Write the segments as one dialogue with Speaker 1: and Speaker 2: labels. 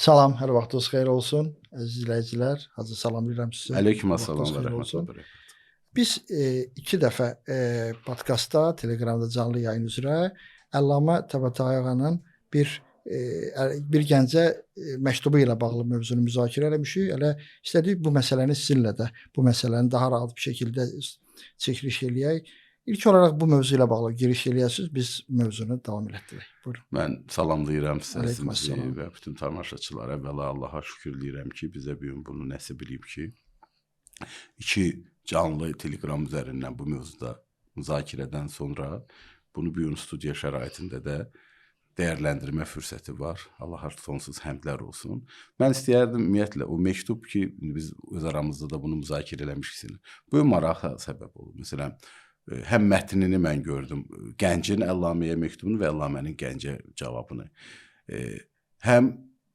Speaker 1: Salam, hər vaxtınız xeyir olsun. Əziz izləyicilər, Hacı salamlayıram sizi.
Speaker 2: Aleyküm assalam və rəhmətullah.
Speaker 1: Biz iki dəfə podkastda, Telegramda canlı yayın üzrə Əllamə Təbətəyi ağanın bir gəncə məktubu ilə bağlı mövzunu müzakirə eləmişik. Elə istədik bu məsələni sizinlə də, bu məsələni daha rahat bir şəkildə çəkiliş eləyək. İlk olaraq bu mövzu ilə bağlı giriş eləyəsiniz, biz mövzunu davam elətdirək. Buyurun.
Speaker 2: Mən salamlayıram sizi və bütün tamaşaçılara. Əvvəla Allaha şükür eləyirəm ki, bizə bu gün bunu nəsib eləyib ki, iki canlı Telegram üzərindən bu mövzuda müzakirədən sonra bunu bu gün studiya şəraitində də dəyərləndirmə fürsəti var. Allaha sonsuz həmdlər olsun. Mən istəyərdim ümumiyyətlə o məktub ki, biz öz aramızda da bunu müzakirə eləmişik. Bu marağa səbəb olub. Məsələn, həm mətnini mən gördüm, gəncin Əllaməyə məktubunu və Əllamənin gəncə cavabını. Həm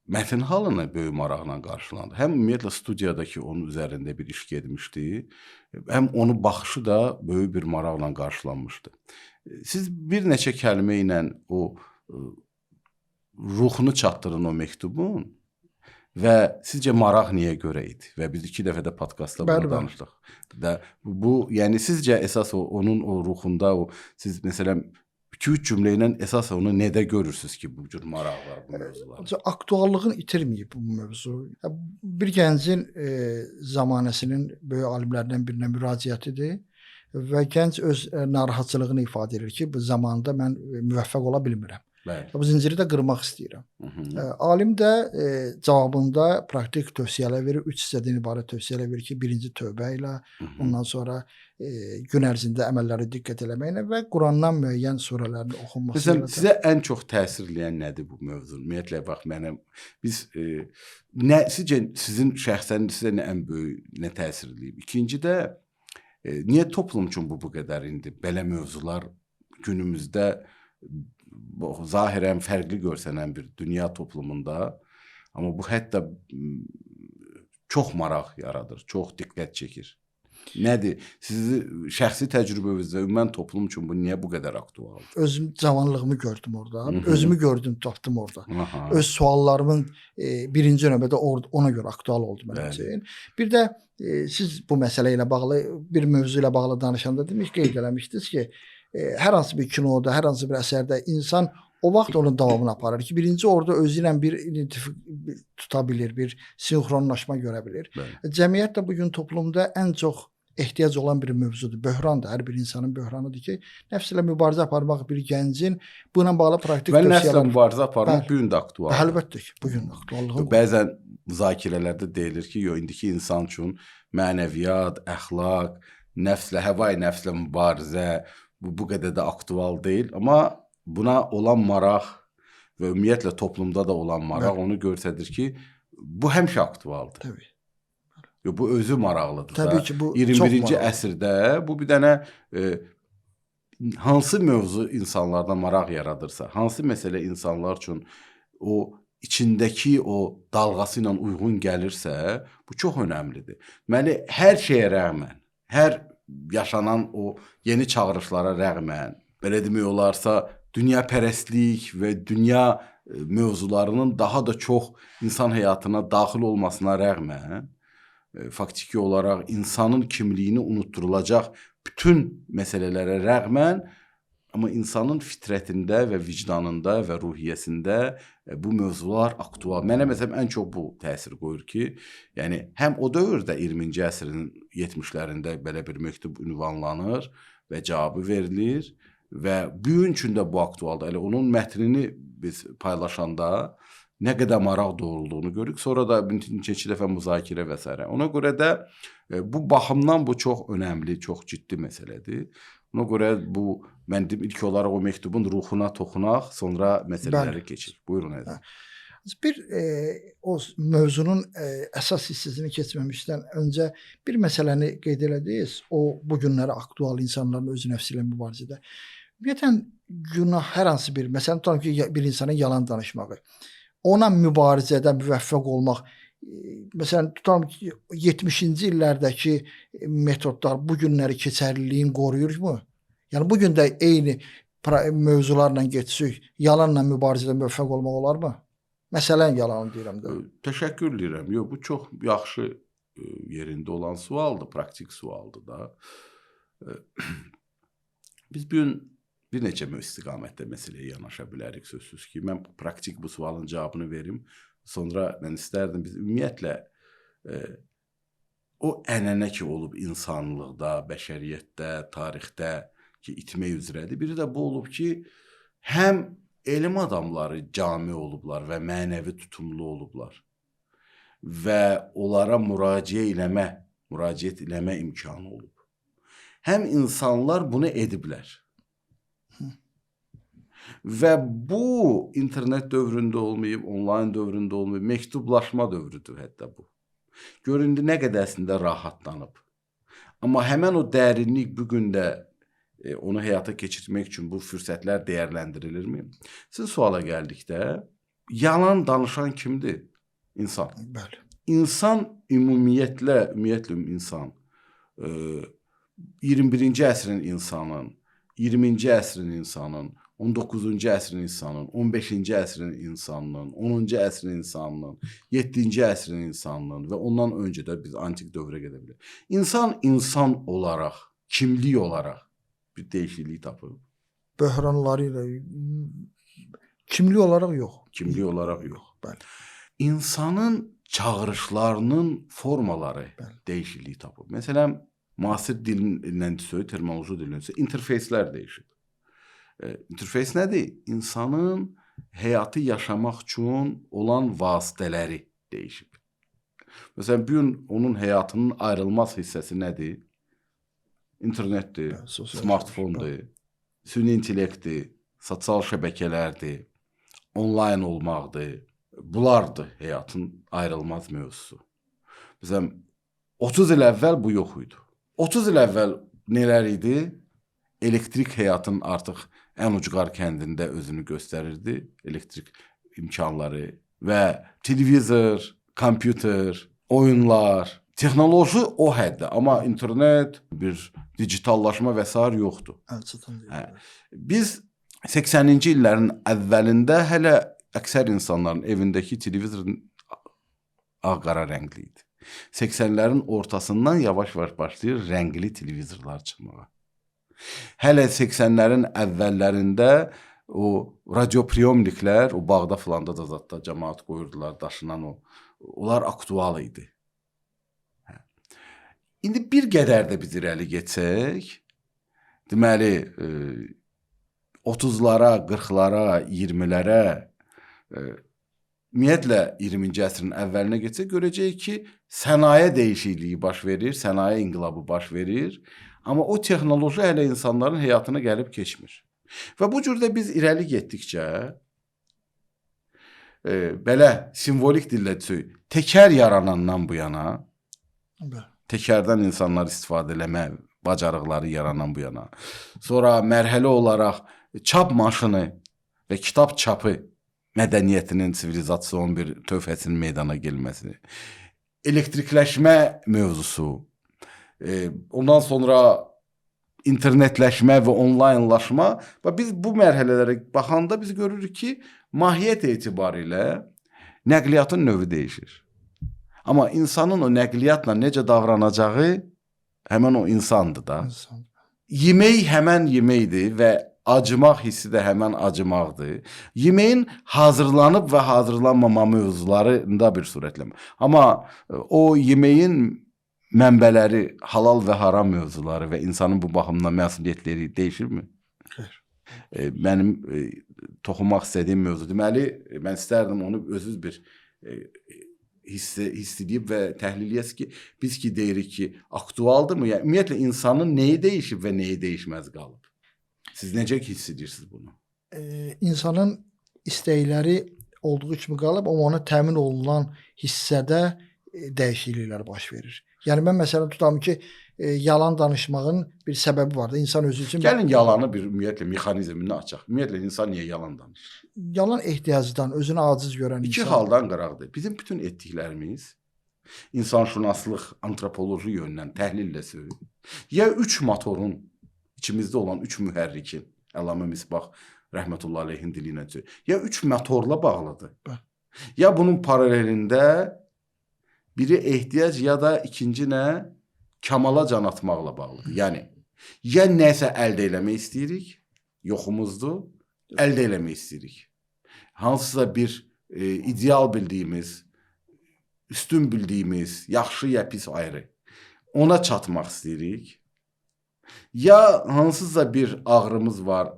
Speaker 2: mətn halını böyük maraqla qarşılandı. Həm ümumiyyətlə studiyadakı onun üzərində bir iş getmişdi, həm onun baxışı da böyük bir maraqla qarşılanmışdı. Siz bir neçə kəlmə ilə o ruhunu çatdırın o məktubun və sizcə maraq niyə görə idi? Və biz iki dəfə də podkastda bunu danışdıq. Və bu, yəni sizcə esas o onun o ruhunda o siz məsələn 2-3 cümlə ilə esas onu nədə görürsüz ki, bu cür maraq var bu mövzularda?
Speaker 1: Aktuallığını itirməyib bu mövzu. Bir gəncin zamanəsinin böyük alimlərindən birinə müraciətidir və gənc öz narahatçılığını ifadə edir ki, bu zamanda mən müvəffəq ola bilmirəm.
Speaker 2: Bəli.
Speaker 1: Bu zinciri də qırmaq istəyirəm. Alim də cavabında praktik tövsiyələr verir. 3 hissədən ibarət tövsiyələr verir ki, birinci tövbə ilə, ondan sonra gün ərzində əməlləri diqqət eləməklə və Qurandan müəyyən surələrin oxunması.
Speaker 2: Məsələn, sizə ən çox təsir eləyən nədir bu mövzu? Ümumiyyətlə bax mənə biz nə sizcə sizin şəxsən sizə nə ən böyük nə təsir eləyib? İkinci də niyə toplum üçün bu qədər indi belə mövzular günümüzdə zahirən fərqli görsənən bir dünya toplumunda, amma bu hətta çox maraq yaradır, çox diqqət çəkir. Nədir? Sizi şəxsi təcrübənizdə ümumən toplum üçün bu niyə bu qədər aktualdır?
Speaker 1: Özüm cavanlığımı gördüm orada. Özümü gördüm, tapdım orada.
Speaker 2: Aha.
Speaker 1: Öz suallarımın birinci növbədə ona görə aktual oldu mənim üçün. Bir də siz bu məsələ ilə bağlı bir mövzu ilə bağlı danışanda demiş, qeyd eləmişdiniz ki, hər hansı bir kinoda, hər hansı bir əsərdə insan o vaxt onun davamını aparır ki, birinci orada özü ilə bir tuta bilir, bir sinxronlaşma görə bilir.
Speaker 2: Bəli.
Speaker 1: Cəmiyyət də bugün toplumda ən çox ehtiyac olan bir mövzudur. Böhrandır. Hər bir insanın böhranıdır ki, nəfs ilə mübarizə aparmaq bir gəncin buna bağlı praktik
Speaker 2: və nəfslə
Speaker 1: tövsiyələr.
Speaker 2: Mübarizə aparmaq
Speaker 1: Bəli.
Speaker 2: bu gün də aktualdır.
Speaker 1: Əlbəttə ki, bu gün aktuallığı.
Speaker 2: Bəzən müzakirələrdə deyilir ki, yo, indiki insan üçün mənəviyyat, əxlaq, nəfslə, həvai nəfslə mübarizə bu qədər də aktual deyil, amma buna olan maraq və ümumiyyətlə toplumda da olan maraq
Speaker 1: Bəli.
Speaker 2: onu göstərir ki, bu həmişə aktualdır.
Speaker 1: Təbii.
Speaker 2: Yo, bu özü maraqlıdır.
Speaker 1: Təbii ki, bu
Speaker 2: 21-ci əsrdə bu bir dənə hansı mövzu insanlarda maraq yaradırsa, hansı məsələ insanlar üçün o içindəki o dalğası ilə uyğun gəlirsə, bu çox önəmlidir. Deməli, hər şeyə rəğmən, hər yaşanan o yeni çağırışlara rəğmən, belə demək olarsa, dünyapərəstlik və dünya mövzularının daha da çox insan həyatına daxil olmasına rəğmən, faktiki olaraq insanın kimliyini unutdurulacaq bütün məsələlərə rəğmən, amma insanın fitrətində və vicdanında və ruhiyyəsində bu mövzular aktual. Mənə məsələn ən çox bu təsir qoyur ki, yəni həm o dövrdə 20-ci əsrin 70-lərində belə bir məktub ünvanlanır və cavabı verilir və bu gün üçün də bu aktualdır. Elə onun mətnini biz paylaşanda nə qədər maraq doğrulduğunu görürük. Sonra da neçə dəfə müzakirə və s. Ona görə də bu baxımdan bu çox önəmli, çox ciddi məsələdir. Ona görə bu, mən deyim, ilk olaraq o məktubun ruhuna toxunaq, sonra məsələləri keçir. Buyurun əziz.
Speaker 1: Bir o mövzunun əsas hissəsini keçməmişdən öncə bir məsələni qeyd elədiniz. O, bu günlərə aktual insanların öz nəfsi ilə mübarizədə. Ümumiyyətlə, günah hər hansı bir, məsələn, tutalım ki, bir insana yalan danışmağı, ona mübarizədə müvəffəq olmaq, məsələn, tutalım ki, 70-ci illərdəki metodlar bu günləri keçərliliyin qoruyurmu? Yəni, bu gün də eyni mövzularla getsək, yalanla mübarizədə müvəffəq olmaq olarmı? Məsələn, yalanı deyirəm də.
Speaker 2: Təşəkkür edirəm. Yox, bu çox yaxşı yerində olan sualdır, praktik sualdır da. Biz bu gün bir neçə istiqamətdə məsələyə yanaşa bilərik sözsüz ki. Mən praktik bu sualın cavabını verim. Sonra mən istərdim biz ümumiyyətlə o ənənə ki olub insanlıqda, bəşəriyyətdə, tarixdə ki itmək üzrədir. Biri də bu olub ki, həm elm adamları cami olublar və mənəvi tutumlu olublar və onlara müraciət eləmə imkanı olub. Həm insanlar bunu ediblər. Və bu internet dövründə olmayıb, onlayn dövründə olmayıb, məktublaşma dövrüdür hətta bu. Gör indi nə qədər əslində rahatlanıb. Amma həmən o dərinlik bu gün də onu həyata keçirmək üçün bu fürsətlər dəyərləndirilirmi? Sizin suala gəldikdə, yalan danışan kimdir? İnsan.
Speaker 1: Bəli.
Speaker 2: İnsan ümumiyyətlə insan 21-ci əsrin insanın, 20-ci əsrin insanın, 19-cu əsrin insanın, 15-ci əsrin insanının, 10-cu əsrin insanının, 7-ci əsrin insanının və ondan öncə də biz antik dövrə gedə bilərik. İnsan insan olaraq, kimlik olaraq bir dəyişiklik tapıb.
Speaker 1: Böhranları ilə kimlik olaraq yox.
Speaker 2: Kimlik olaraq yox.
Speaker 1: Bəli.
Speaker 2: İnsanın çağırışlarının formaları
Speaker 1: bəli,
Speaker 2: dəyişiklik tapıb. Məsələn, müasir dillə söyləyək, terminoloji dillə söyləyək, interfeyslər dəyişib. İnterfeys nədir? İnsanın həyatı yaşamaq üçün olan vasitələri dəyişib. Məsələn, bu gün onun həyatının ayrılmaz hissəsi nədir? İnternetdir, smartfondur, süni intellektdir, sosial şəbəkələrdir, onlayn olmaqdır. Bunlardır həyatın ayrılmaz mövzusu. Məsələn, 30 il əvvəl bu yox idi. 30 il əvvəl nələr idi? Elektrik həyatın artıq ən ucqar kəndində özünü göstərirdi. Elektrik imkanları və televizor, kompüter, oyunlar, texnoloji o həddə. Amma internet, bir digitallaşma və sair yoxdur.
Speaker 1: Hə.
Speaker 2: Biz 80-ci illərin əvvəlində hələ əksər insanların evindəki televizorun ağ-qara rəngli idi. 80-lərin ortasından yavaş-yavaş başlayır rəngli televizorlar çıxmağa. Hələ 80-lərin əvvəllərində o radiopriyomniklər, o bağda filanda da zətdə cəmaat qoyurdular daşınan o, onlar aktual idi. Hə. İndi bir qədər də biz irəli getsək, deməli 30-lara, 40-lara, 20-lərə, ümumiyyətlə 20-ci əsrin əvvəlinə getsək, görəcəyik ki, sənaye dəyişikliyi baş verir, sənaye inqilabı baş verir. Amma o texnoloji hələ insanların həyatına gəlib keçmir. Və bu cür də biz irəli getdikcə, belə simvolik dillə desək, təkər yaranandan bu yana, təkərdən insanlar istifadə eləmə bacarıqları yaranan bu yana, sonra mərhələ olaraq çap maşını və kitab çapı mədəniyyətinin sivilizasyon bir tövhəsinin meydana gəlməsini, elektrikləşmə mövzusu, ondan sonra internetləşmə və onlaynlaşma və biz bu mərhələlərə baxanda biz görürük ki, mahiyyət etibarilə nəqliyyatın növü dəyişir. Amma insanın o nəqliyyatla necə davranacağı həmən o insandır da.
Speaker 1: İnsan.
Speaker 2: Yemək həmən yeməkdir və acımaq hissi də həmən acımaqdır. Yeməyin hazırlanıb və hazırlanmama mövzularında bir surətləmə. Amma o yeməyin mənbələri, halal və haram mövzuları və insanın bu baxımdan məsuliyyətləri dəyişirmi?
Speaker 1: Xeyr.
Speaker 2: Mənim toxunmaq istədiyim mövzu. Deməli, mən istərdim onu özünüz bir hiss edib və təhlil eləyəsiniz ki, biz ki deyirik ki, aktualdırmı? Yəni, ümumiyyətlə, insanın neyi dəyişib və neyi dəyişməz qalıb? Siz necə hiss edirsiniz bunu?
Speaker 1: İnsanın istəkləri olduğu kimi qalıb, amma ona təmin olunan hissədə dəyişikliklər baş verir. Yəni mən məsələn tutam ki, yalan danışmağın bir səbəbi var da insan özü üçün.
Speaker 2: Gəlin yalanı bir ümumiyyətlə mexanizmini açaq. Ümumiyyətlə insan niyə yalan danışır?
Speaker 1: Yalan ehtiyacdan, özünü aciz görən
Speaker 2: İki
Speaker 1: insan.
Speaker 2: Haldan qıraqdır. Bizim bütün etdiklərimiz insanşünaslıq, antropoloji yöndən təhlillə söyləyir. Ya üç motorun, içimizdə olan üç mühərrikin, Əllamə Misbah rəhmətullah əleyhin dili ilə söyləyir. Ya üç motorla bağlıdır.
Speaker 1: Bəli.
Speaker 2: Ya bunun paralelində biri ehtiyac ya da ikinci nə? Kamala can atmaqla bağlıdır. Yəni ya nəsə əldə eləmək istəyirik, yoxumuzdur, əldə eləmək istəyirik. Hansısa bir ideal bildiyimiz, üstün bildiyimiz, yaxşı ya pis ayrı. Ona çatmaq istəyirik. Ya hansısa bir ağrımız var,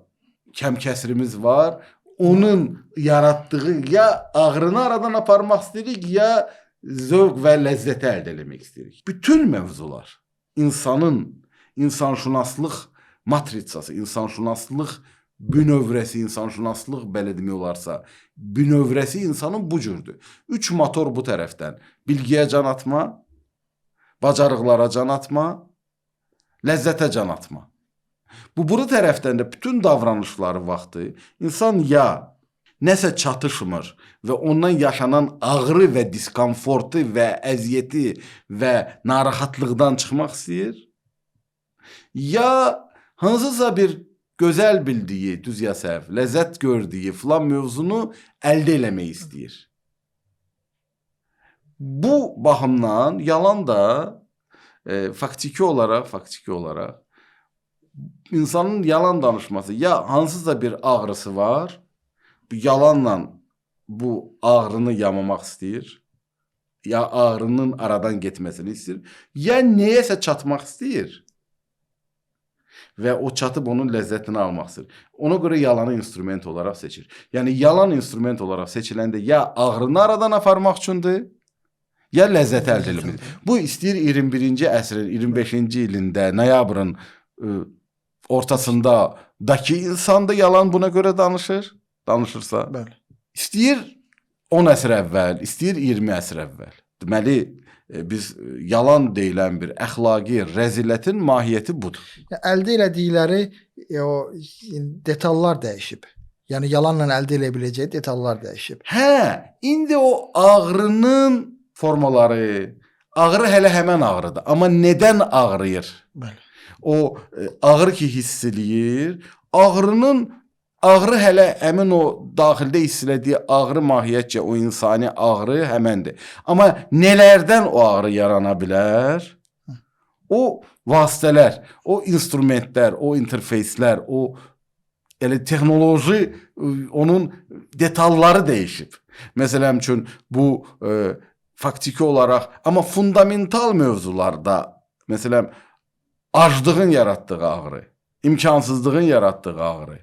Speaker 2: kəm-kəsrimiz var, onun yaratdığı ya ağrını aradan aparmaq istəyirik, ya zövq və ləzzəti əldə eləmək istəyirik. Bütün mövzular insanın insanşünaslıq matritsası, insanşünaslıq bünövrəsi, insanşünaslıq belə demək olarsa, bünövrəsi insanın bu cürdür. Üç motor bu tərəfdən. Bilgiyə can atma, bacarıqlara can atma, ləzzətə can atma. Bu buru tərəfdən də bütün davranışları vaxtı insan ya nəsə çatışmır və ondan yaşanan ağrı və diskomfortu və əziyyəti və narahatlıqdan çıxmaq istəyir, ya hansısa bir gözəl bildiyi, düz ya səhv, ləzzət gördüyü filan mövzunu əldə eləmək istəyir. Bu baxımdan yalan da faktiki olaraq insanın yalan danışması ya hansısa bir ağrısı var, bu yalanla bu ağrını yamamaq istəyir, ya ağrının aradan getməsini istəyir, ya nəyəsə çatmaq istəyir və o çatıb onun ləzzətini almaq istəyir. Ona görə yalanı instrument olaraq seçir. Yəni yalan instrument olaraq seçiləndə ya ağrını aradan aparmaq üçündür, ya ləzzəti əldə etmək. Bu istəyir 21-ci əsrin 25-ci ilində noyabrın ortasındakı insan da yalan buna görə danışır, danışırsa.
Speaker 1: Bəli.
Speaker 2: İstəyir 10 əsr əvvəl, istəyir 20 əsr əvvəl. Deməli, biz yalan deyilən bir əxlaqi rəzilətin mahiyyəti budur.
Speaker 1: Yəni, əldə elədikləri o detallar dəyişib. Yəni yalanla əldə eləyə biləcəyi detallar dəyişib.
Speaker 2: Hə, indi o ağrının formaları, ağrı hələ həmən ağrıdır. Amma nədən ağrıyır?
Speaker 1: Bəli.
Speaker 2: O ağrı ki hiss eləyir, ağrı hələ həmin o daxildə hiss elədiyi ağrı mahiyyətcə o insani ağrı həməndir. Amma nələrdən o ağrı yarana bilər? O vasitələr, o instrumentlər, o interfeyslər, o elə texnoloji onun detalları dəyişib. Məsələn üçün bu faktiki olaraq, amma fundamental mövzularda, məsələn aclığın yaratdığı ağrı, imkansızlığın yaratdığı ağrı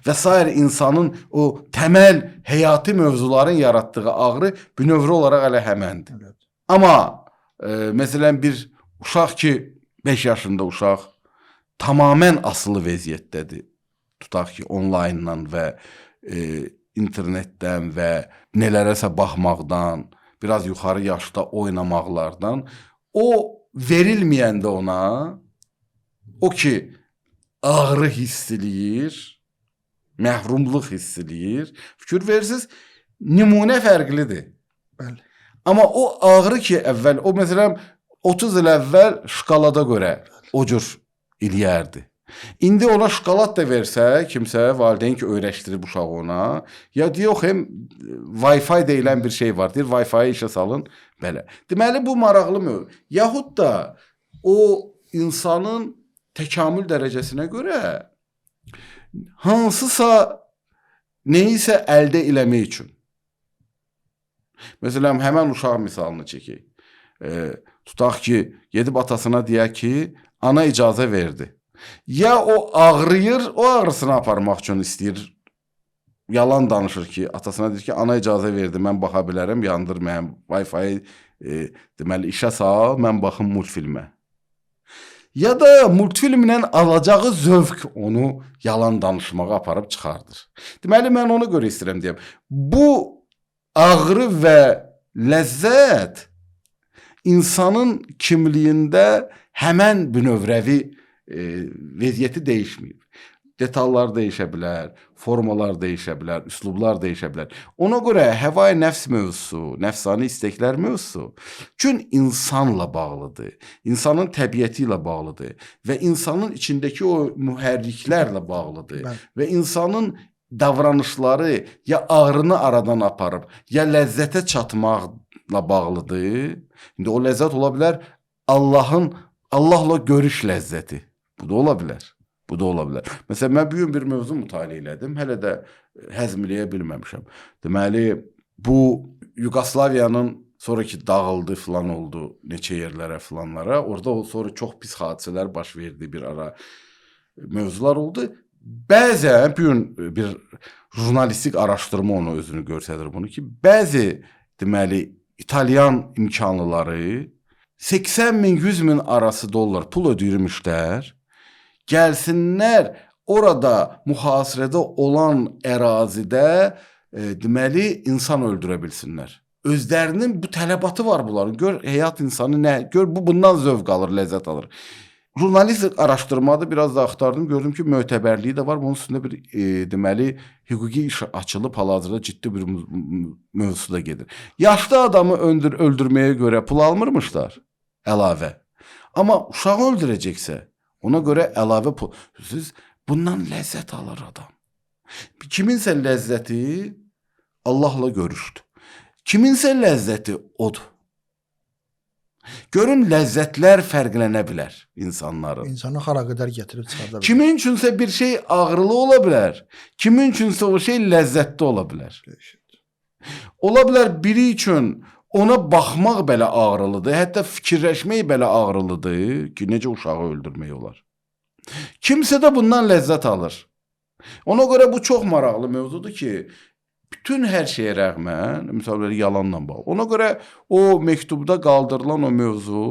Speaker 2: və sair insanın o təməl həyati mövzuların yaratdığı ağrı bünövrə olaraq hələ həməndir.
Speaker 1: Evet.
Speaker 2: Amma məsələn bir uşaq ki 5 yaşında uşaq tamamən asılı vəziyyətdədir. Tutaq ki onlayndan və internetdən və nələrəsə baxmaqdan, biraz yuxarı yaşda oynamaqlardan, o verilməyəndə ona, o ki ağrı hiss eləyir, məhrumluq hiss eləyir, fikir verirsiniz, nümunə fərqlidir.
Speaker 1: Bəli.
Speaker 2: Amma o ağrı ki əvvəl, o məsələn 30 il əvvəl şokolada görə o cür eləyərdi. İndi ona şokolad da versə, kimsə, valideyn ki öyrəşdirib uşağı ona, ya deyir, yox, hem Wi-Fi deyilən bir şey var, deyir, Wi-Fi-yi işə salın, belə. Deməli, bu maraqlı mövzu. Yaxud da o insanın təkamül dərəcəsinə görə hansısa nəyisə əldə eləmək üçün. Məsələn, həmən uşaq misalını çəkək. Tutaq ki, gedib atasına deyək ki, ana icazə verdi. Ya o ağrıyır, o ağrısını aparmaq üçün istəyir. Yalan danışır ki, atasına deyir ki, ana icazə verdi, mən baxa bilərəm, yandır mənim Wi-Fi, deməli işə sal, mən baxım multfilmə. Ya da multfilmlə alacağı zövq onu yalan danışmağa aparıb çıxardır. Deməli, mən ona görə istəyirəm deyəm. Bu ağrı və ləzzət insanın kimliyində həmən bünövrəvi vəziyyəti dəyişməyib. Detallar dəyişə bilər, formalar dəyişə bilər, üslublar dəyişə bilər. Ona görə həvai nəfs mövzusu, nəfsani istəklər mövzusu üçün insanla bağlıdır. İnsanın təbiəti ilə bağlıdır və insanın içindəki o mühərriklərlə bağlıdır.
Speaker 1: Bəli.
Speaker 2: Və insanın davranışları ya ağrını aradan aparıb, ya ləzzətə çatmaqla bağlıdır. İndi o ləzzət ola bilər Allahla görüş ləzzəti. Bu da ola bilər. Bu da ola bilər. Məsələn, mən bu gün bir mövzu mütaliə elədim, hələ də həzm eləyə bilməmişəm. Deməli, bu Yuqoslaviyanın sonraki dağıldı filan oldu neçə yerlərə filanlara. Orada o sonra çox pis hadisələr baş verdi, bir ara mövzular oldu. Bəzən bu gün bir jurnalistik araşdırma onu özünü göstərir bunu ki, bəzi deməli İtalyan imkanlıları 80 min, 100 min arası dollar pul ödəyirmişlər. Gəlsinlər orada mühasirədə olan ərazidə deməli insan öldürə bilsinlər. Özlərinin bu tələbatı var bunların. Gör həyat insanı nə, gör bu bundan zövq alır, ləzzət alır. Jurnalistik araşdırmada biraz da axtardım, gördüm ki, mötəbərliyi də var. Bunun üstündə bir deməli hüquqi iş açılıb, hal-hazırda ciddi bir mövzu da gedir. Yaşlı adamı öldürməyə görə pul almırmışlar əlavə. Amma uşağı öldürəcəksə, ona görə əlavə pul. Siz bundan ləzzət alır adam. Kiminsə ləzzəti Allahla görüşdür. Kiminsə ləzzəti odur. Görün, ləzzətlər fərqlənə bilər insanların.
Speaker 1: İnsanı hara qədər gətirib çıxarda bilər.
Speaker 2: Kimin üçünsə bir şey ağrılı ola bilər, kimin üçünsə o şey ləzzətli ola bilər. Ola bilər biri üçün ona baxmaq belə ağrılıdır, hətta fikirləşmək belə ağrılıdır ki, necə uşağı öldürmək olar. Kimsə də bundan ləzzət alır. Ona görə bu çox maraqlı mövzudur ki, bütün hər şeyə rəğmən, məsələn, yalanla bağlı. Ona görə o məktubda qaldırılan o mövzu,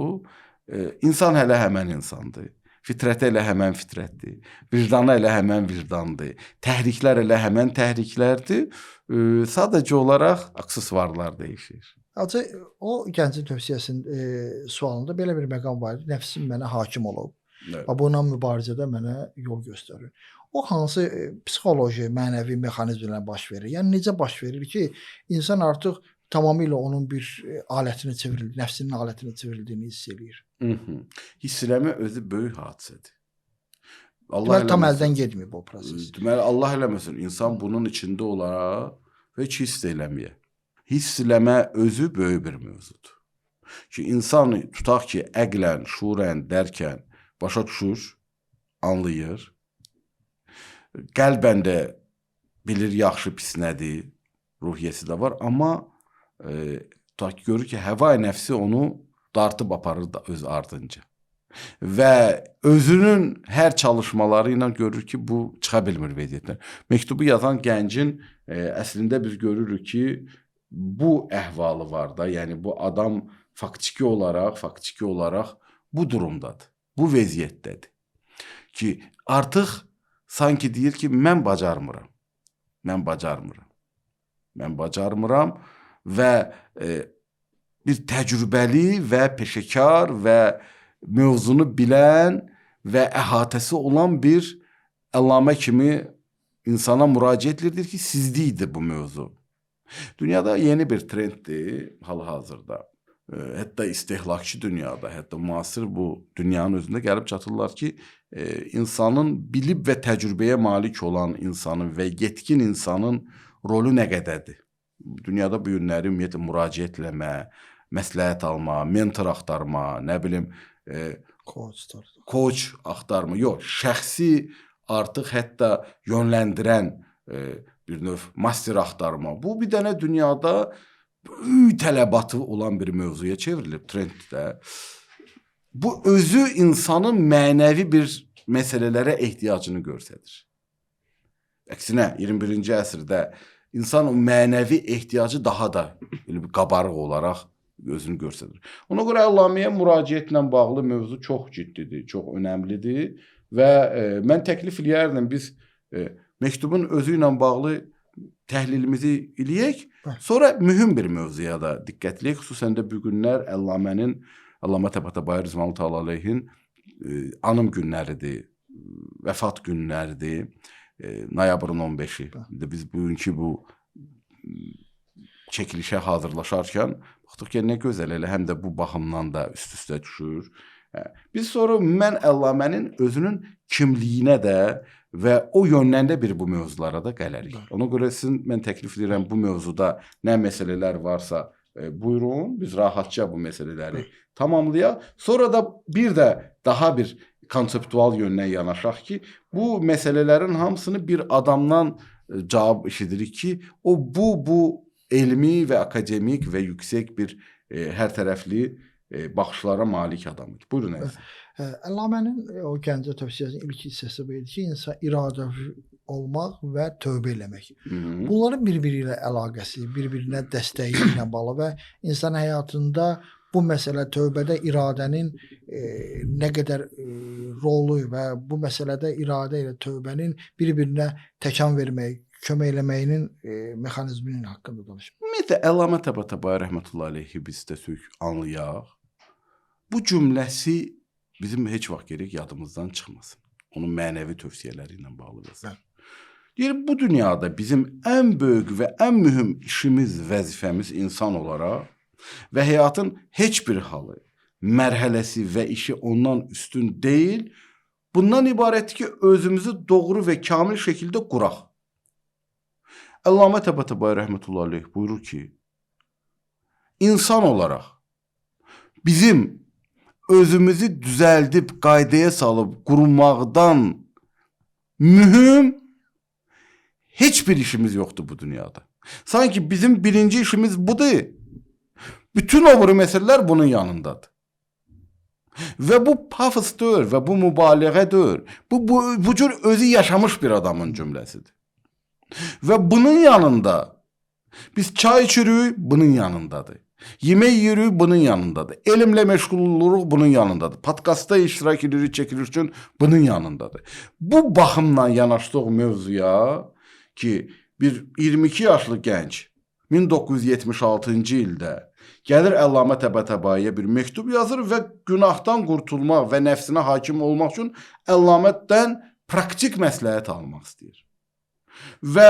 Speaker 2: insan hələ həmən insandır. Fitrəti elə həmən fitrətdir. Vicdanı elə həmən vicdandır. Təhriklər elə həmən təhriklərdir. Sadəcə olaraq aksesuarlar dəyişir.
Speaker 1: Acı, o gəncin tövsiyəsinin sualında belə bir məqam var idi. Nəfsim mənə hakim olub. Evet. Və bununla mübarizədə mənə yol göstərir. O hansı psixoloji, mənəvi mexanizmlə baş verir? Yəni necə baş verir ki, insan artıq tamamilə onun bir alətinə çevrildi, nəfsinin alətinə çevrildiyini hiss eləyir.
Speaker 2: Hiss eləmə özü böyük hadisədir.
Speaker 1: Allah deməli, tam əldən getmir bu proses.
Speaker 2: Deməli, Allah eləməsin, insan bunun içində olaraq heç hiss eləməyə. Hiss eləmə özü böyük bir mövzudur. Ki, insan tutaq ki, əqlən, şuurən, dərkən başa düşür, anlayır. Qəlbən də bilir yaxşı pis nədir, ruhiyyəsi də var. Amma tutaq ki, görür ki, həva nəfsi onu dartıb aparır da öz ardınca. Və özünün hər çalışmaları ilə görür ki, bu çıxa bilmir vəziyyətdən. Mektubu yazan gəncin əslində biz görürük ki, bu əhvalı var da, yəni bu adam faktiki olaraq bu durumdadır, bu vəziyyətdədir. Ki, artıq sanki deyir ki, mən bacarmıram, mən bacarmıram, mən bacarmıram və bir təcrübəli və peşəkar və mövzunu bilən və əhatəsi olan bir əllamə kimi insana müraciət edir ki, sizdə idi bu mövzu. Dünyada yeni bir trenddir hal-hazırda. Hətta istehlakçı dünyada, hətta müasir bu dünyanın özündə gəlib çatırlar ki, insanın bilib və təcrübəyə malik olan insanın və yetkin insanın rolü nə qədərdir? Dünyada bu günləri ümumiyyətlə müraciət eləmə, məsləhət alma, mentor axtarma, nə bilim, coach axtarma, yox, şəxsi artıq hətta yönləndirən bir növ master axtarma. Bu bir dənə dünyada böyük tələbatı olan bir mövzuya çevrilib trenddə. Bu özü insanın mənəvi bir məsələlərə ehtiyacını göstərir. Əksinə 21-ci əsrdə insan o mənəvi ehtiyacı daha da belə bir qabarıq olaraq özünü göstərir. Ona görə Əllaməyə müraciətlə bağlı mövzu çox ciddidir, çox önəmlidir və mən təklif eləyərdim biz məktubun özü ilə bağlı təhlilimizi eləyək. Sonra mühüm bir mövzuya da diqqət eləyək. Xüsusən də bu günlər Əllamənin, Əllamə Təbətəbai Rizvanlı Təala əleyhin anım günləridir, vəfat günləridir. Noyabrın 15-i. Biz bugünkü bu çəkilişə hazırlaşarkən baxdıq ki, nə gözəl, elə həm də bu baxımdan da üst-üstə düşür. Biz sonra mən Əllamənin özünün kimliyinə də Və o yöndən də bir bu mövzulara da gələrik. Ona görə sizin mən təklif edirəm bu mövzuda nə məsələlər varsa buyurun, biz rahatca bu məsələləri tamamlayaq. Sonra da bir də daha bir konseptual yöndən yanaşaq ki, bu məsələlərin hamısını bir adamdan cavab eşidirik ki, o bu elmi və akademik və yüksək bir hər tərəfli baxışlara malik adam idi. Buyurun əzizim.
Speaker 1: Əllamənin o Gəncə tövsiyəsinin ilk hissəsi bu idi ki, insan iradə olmaq və tövbə eləmək. Bunların bir-biri ilə əlaqəsi, bir-birinə dəstəyi ilə bağlı və insan həyatında bu məsələ tövbədə iradənin nə qədər rolu və bu məsələdə iradə ilə tövbənin bir-birinə təkan vermək, kömək eləməyinin mexanizminin haqqında danışır.
Speaker 2: Ümumiyyətlə Əllamə Təbətəbai rəhmətullahi əleyhi biz istəsək anlayaq. Bu cümləsi bizim heç vaxt gerək yadımızdan çıxmasın. Onun mənəvi tövsiyələri ilə bağlı və sair. Deyir, bu dünyada bizim ən böyük və ən mühüm işimiz, vəzifəmiz insan olaraq və həyatın heç bir halı, mərhələsi və işi ondan üstün deyil. Bundan ibarətdir ki, özümüzü doğru və kamil şəkildə quraq. Əllamə Təbətəbai rəhmətullahi əleyh buyurur ki, insan olaraq bizim özümüzü düzəldib, qaydaya salıb qurmaqdan mühüm heç bir işimiz yoxdur bu dünyada. Sanki bizim birinci işimiz budur. Bütün o biri məsələlər bunun yanındadır. Və bu pafos deyil və bu mübaliğə deyil. Bu cür özü yaşamış bir adamın cümləsidir. Və bunun yanında biz çay içirik, bunun yanındadır. Yemək yeyirik, bunun yanındadır. Elmlə məşğul oluruq, bunun yanındadır. Podkastda iştirak edirik, çəkilir üçün bunun yanındadır. Bu baxımdan yanaşdıq mövzuya ki, bir 22 yaşlı gənc 1976-cı ildə gəlir Əllamə Təbətəbaiyə bir məktub yazır və günahdan qurtulmaq və nəfsinə hakim olmaq üçün Əllamədən praktik məsləhət almaq istəyir. Və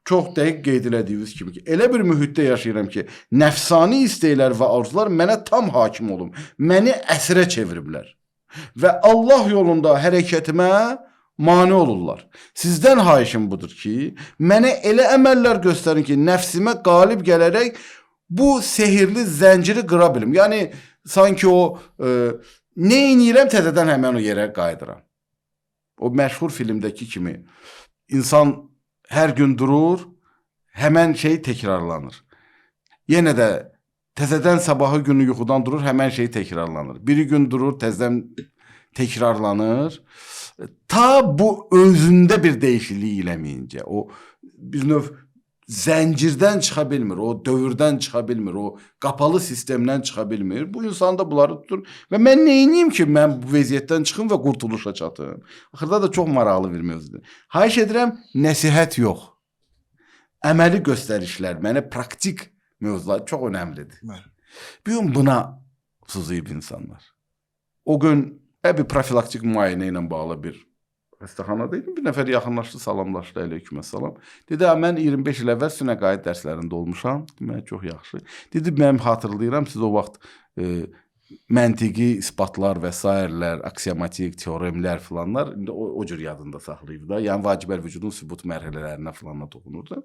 Speaker 2: çox dəqiq qeyd elədiyiniz kimi ki, elə bir mühitdə yaşayıram ki, nəfsani istəklər və arzular mənə tam hakim olub, məni əsirə çeviriblər və Allah yolunda hərəkətimə mane olurlar. Sizdən xahişim budur ki, mənə elə əməllər göstərin ki, nəfsimə qalib gələrək bu sehirli zənciri qıra bilim. Yəni sanki o nə eləyirəm təzədən həmən o yerə qayıdıram. O məşhur filmdəki kimi insan hər gün durur, həmən şey təkrarlanır. Yenə də təzədən sabahı günü yuxudan durur, həmən şey təkrarlanır. Biri gün durur, təzədən təkrarlanır. Ta bu özündə bir dəyişiklik eləməyincə, o bir növ zəncirdən çıxa bilmir, o dövrdən çıxa bilmir, o qapalı sistemdən çıxa bilmir. Bu insan da bunları tutur və mən nə edeyim ki, mən bu vəziyyətdən çıxım və qurtuluşa çatım. Axırda da çox maraqlı bir mövzudur. Xahiş edirəm, nəsihət yox. Əməli göstərişlər, mənə praktik mövzular çox önəmlidir. Bu gün buna sızıyıb insanlar. O gün bir profilaktik müayinə ilə bağlı bir xəstəxanada idim. Bir nəfər yaxınlaşdı, salamlaşdı, aleyküməssalam. Dedi, mən 25 il əvvəl sizin əqaid dərslərində olmuşam. Demək, çox yaxşı. Dedi, mənim xatırlayıram, siz o vaxt məntiqi isbatlar və sairələr, aksiomatik teoremlər filanlar indi o cür yadında saxlayıb da. Yəni vacib vücudun sübut mərhələlərinə filanla toxunurdu.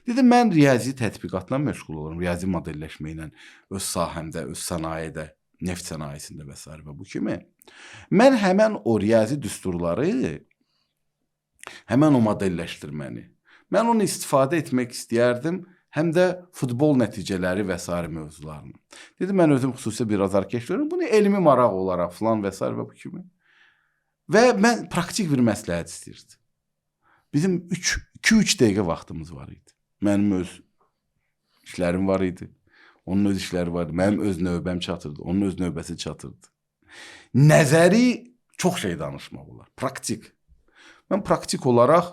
Speaker 2: Dedi, mən riyazi tətbiqatla məşğul olurum, riyazi modelləşmə ilə öz sahəmdə, öz sənayedə, neft sənayesində və sairə və bu kimi. Mən həmən o riyazi düsturları, həmən o modelləşdirməni, mən onu istifadə etmək istəyərdim, həm də futbol nəticələri və sairə mövzularını. Dedi, mən özüm xüsusi bir azarkeş verirəm, bunu elmi maraq olaraq filan və sairə və bu kimi. Və mən praktik bir məsləhət istəyirdim. Bizim 2-3 dəqiqə vaxtımız var idi. Mənim öz işlərim var idi. Onun öz işləri var idi. Mənim öz növbəm çatırdı. Onun öz növbəsi çatırdı. Nəzəri çox şey danışmaq olar. Praktik. Mən praktik olaraq,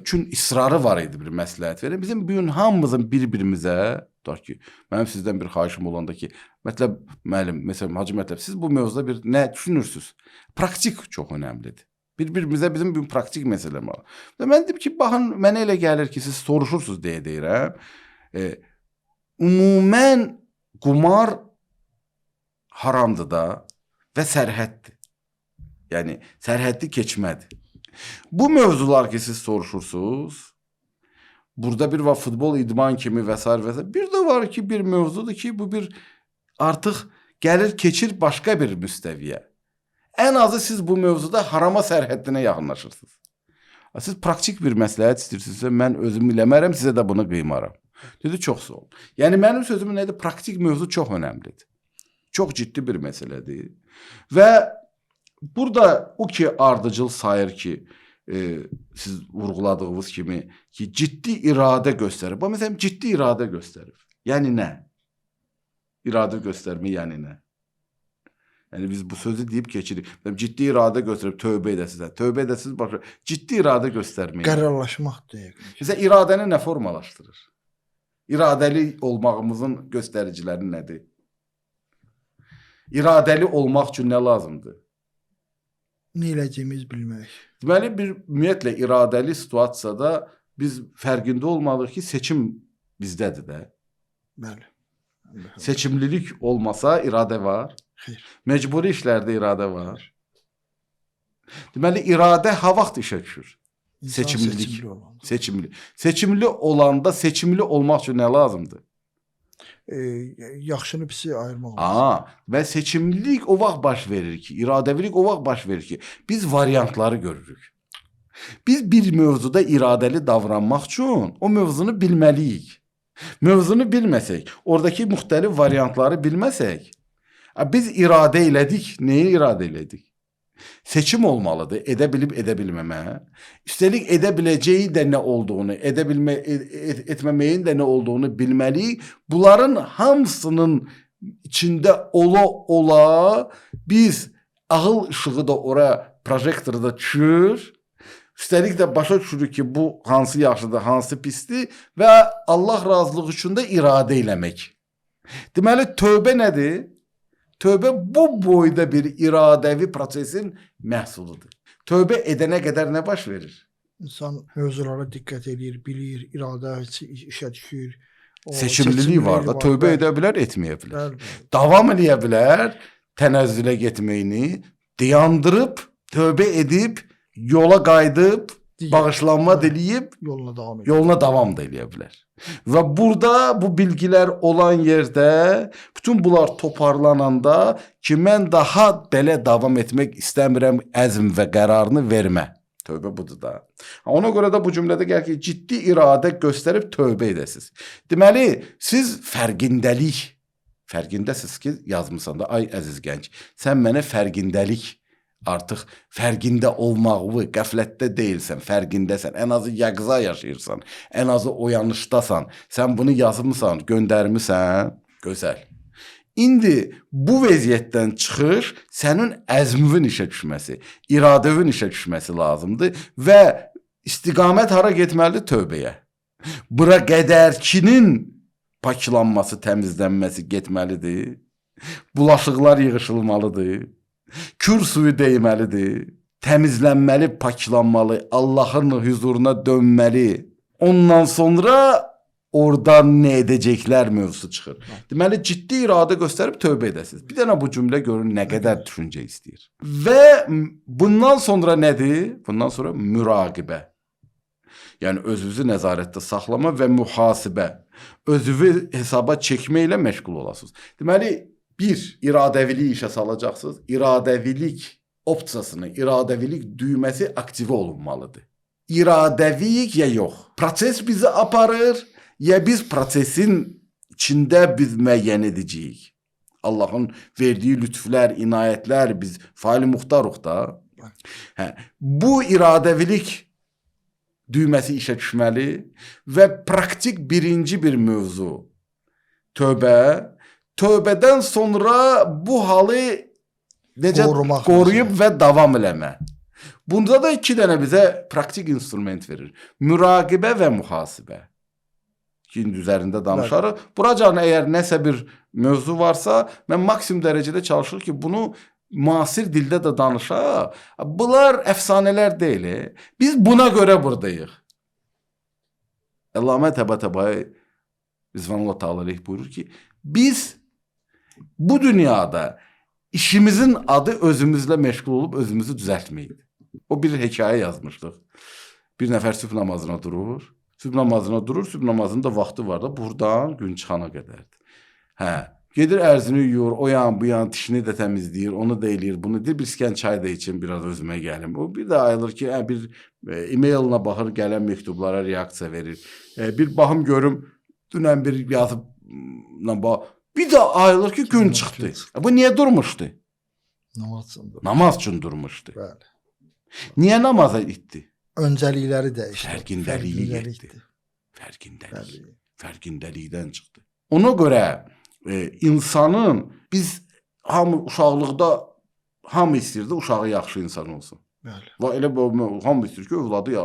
Speaker 2: çünki israrı var idi bir məsləhət verin. Bizim bu gün hamımızın bir-birimizə, tutaq ki, mənim sizdən bir xahişim olanda ki, mətləb müəllim, məsələn, Hacı Mətləb, siz bu mövzuda bir nə düşünürsünüz? Praktik çox önəmlidir. Bir-birimizə bizim bir praktik məsələm var. Və mən dedim ki, baxın, mənə elə gəlir ki, siz soruşursunuz deyə deyirəm. Ümumən qumar haramdır da və sərhəddir. Yəni sərhəddi keçmədir. Bu mövzular ki siz soruşursunuz, burada bir var futbol idman kimi və sair və sair. Bir də var ki bir mövzudur ki bu bir artıq gəlir keçir başqa bir müstəviyə. Ən azı siz bu mövzuda harama sərhəddinə yaxınlaşırsınız. Siz praktik bir məsləhət istəyirsinizsə, mən özüm eləmərəm, sizə də bunu qıymaram. Dedi, çox sağ ol. Yəni mənim sözümün nədir? Praktik mövzu çox önəmlidir. Çox ciddi bir məsələdir. Və burada o ki ardıcıl sayır ki, siz vurğuladığınız kimi ki ciddi iradə göstərir. Bu məsələn ciddi iradə göstərir. Yəni nə? İradə göstərmə yəni nə? Yəni biz bu sözü deyib keçirik. Məsələn, ciddi iradə göstərib tövbə edəsiniz. Tövbə edəsiniz başa. Ciddi iradə göstərmək.
Speaker 1: Qərarlaşmaqdır yəqin.
Speaker 2: Bizə iradəni nə formalaşdırır? İradəli olmağımızın göstəriciləri nədir? İradəli olmaq üçün nə lazımdır?
Speaker 1: Nə eləyəcəyimizi bilmək.
Speaker 2: Deməli bir ümumiyyətlə iradəli situasiyada biz fərqində olmalıyıq ki, seçim bizdədir də.
Speaker 1: Bəli.
Speaker 2: Seçimlilik olmasa iradə var.
Speaker 1: Xeyr.
Speaker 2: Məcburi işlərdə iradə var. Deməli iradə ha vaxt işə düşür?
Speaker 1: İnsan
Speaker 2: Seçimlilik.
Speaker 1: seçimli olanda.
Speaker 2: Seçimli. Seçimli olanda seçimli olmaq üçün nə lazımdır?
Speaker 1: Yaxşını pisi ayırmaq lazım.
Speaker 2: Və seçimlilik o vaxt baş verir ki, iradəvilik o vaxt baş verir ki, biz variantları görürük. Biz bir mövzuda iradəli davranmaq üçün o mövzunu bilməliyik. Mövzunu bilməsək, oradakı müxtəlif variantları bilməsək, biz iradə elədik, nəyi iradə elədik? Seçim olmalıdır, edə bilib edə bilməmə. Üstəlik edə biləcəyi də nə olduğunu, edə bilmə, etməməyin də nə olduğunu bilməliyik. Bunların hamısının içində ola-ola biz ağıl işığı da ora, projektoru da düşür. Üstəlik də başa düşürük ki, bu hansı yaxşıdır, hansı pisdir və Allah razılığı üçün də iradə eləmək. Deməli, tövbə nədir? Tövbə bu boyda bir iradəvi prosesin məhsuludur. Tövbə edənə qədər nə baş verir?
Speaker 1: İnsan mövzulara diqqət eləyir, bilir, iradə işə düşür. O
Speaker 2: Seçimliliyi var da, tövbə
Speaker 1: Bəli,
Speaker 2: edə bilər, etməyə bilər.
Speaker 1: Bəli, bəli.
Speaker 2: Davam eləyə bilər, tənəzzülə getməyini, dayandırıb, tövbə edib, yola qayıdıb, bağışlanma diləyib,
Speaker 1: Yoluna davam edir.
Speaker 2: yoluna davam da eləyə bilər. Və burada bu bilgilər olan yerdə, bütün bunlar toparlananda ki, mən daha belə davam etmək istəmirəm, əzm və qərarını vermə. Tövbə budur da. Ona görə də bu cümlədə gəlir ki, ciddi iradə göstərib tövbə edəsiniz. Deməli, siz fərqindəlik, fərqindəsiniz ki, yazmısan da, ay əziz gənc, sən mənə fərqindəlik, artıq fərqində olmağı, qəflətdə deyilsən, fərqindəsən, ən azı yaqza yaşayırsan, ən azı oyanışdasan, sən bunu yazmısan, göndərmisən, gözəl. İndi bu vəziyyətdən çıxış sənin əzmivin işə düşməsi, iradəvin işə düşməsi lazımdır və istiqamət hara getməlidir? Tövbəyə. Bura qədərkinin paklanması, təmizlənməsi getməlidir. Bulaşıqlar yığışılmalıdır. Kür suyu deyməlidir. Təmizlənməli, paklanmalı, Allahın huzuruna dönməli. Ondan sonra oradan nə edəcəklər mövzusu çıxır. Deməli, ciddi iradə göstərib tövbə edəsiniz. Bir dənə bu cümlə görün nə qədər düşüncə istəyir. Və bundan sonra nədir? Bundan sonra müraqibə. Yəni özünüzü nəzarətdə saxlama və mühasibə. Özünüzü hesaba çəkmə ilə məşğul olasınız. Deməli, bir, iradəvilik işə salacaqsınız. İradəvilik opsiyasını, iradəvilik düyməsi aktivə olunmalıdır. İradəviyik ya yox. Proses bizi aparır, ya biz prosesin içində biz müəyyən edəcəyik. Allahın verdiyi lütflər, inayətlər, biz faili muxtaruq da. Hə, bu iradəvilik düyməsi işə düşməli və praktik birinci bir mövzu tövbə. Tövbədən sonra bu halı necə
Speaker 1: Qorumaq
Speaker 2: qoruyub və davam eləmə. Bunda da iki dənə bizə praktik instrument verir. Müraqibə və mühasibə. İndi üzərində danışarıq. Buracan əgər nəsə bir mövzu varsa, mən maksimum dərəcədə çalışırıq ki, bunu müasir dildə də danışaq. Bunlar əfsanələr deyil. Biz buna görə buradayıq. Əllamə Təbətəbai Rizvanullah Təala əleyh buyurur ki, biz bu dünyada işimizin adı özümüzlə məşğul olub özümüzü düzəltməkdir. O bir hekayə yazmışdıq. Bir nəfər sübh namazına durur. Sübh namazına durur, sübh namazının da vaxtı var da buradan gün çıxana qədərdir. Hə, gedir ərzini yuyur, o yan bu yan dişini də təmizləyir, onu da eləyir, bunu deyir, bir skən çay da içim, biraz özümə gəlim. O bir də ayılır ki, bir e-mailinə baxır, gələn məktublara reaksiya verir. Bir baxım görüm, dünən bir yazıb, bir də ayılır ki, gün çıxdı. Bu niyə durmuşdu?
Speaker 1: Namaz üçün durmuşdu.
Speaker 2: Namaz üçün durmuşdu.
Speaker 1: Bəli.
Speaker 2: Niyə namaza itdi?
Speaker 1: Öncəlikləri dəyişdi.
Speaker 2: Fərqindəliyi getdi. Fərqindəlik. Fərqindəlikdən çıxdı. Ona görə insanın, biz hamı uşaqlıqda hamı istəyirdi uşağı yaxşı insan olsun.
Speaker 1: Bəli.
Speaker 2: Və elə hamı istəyir ki, övladı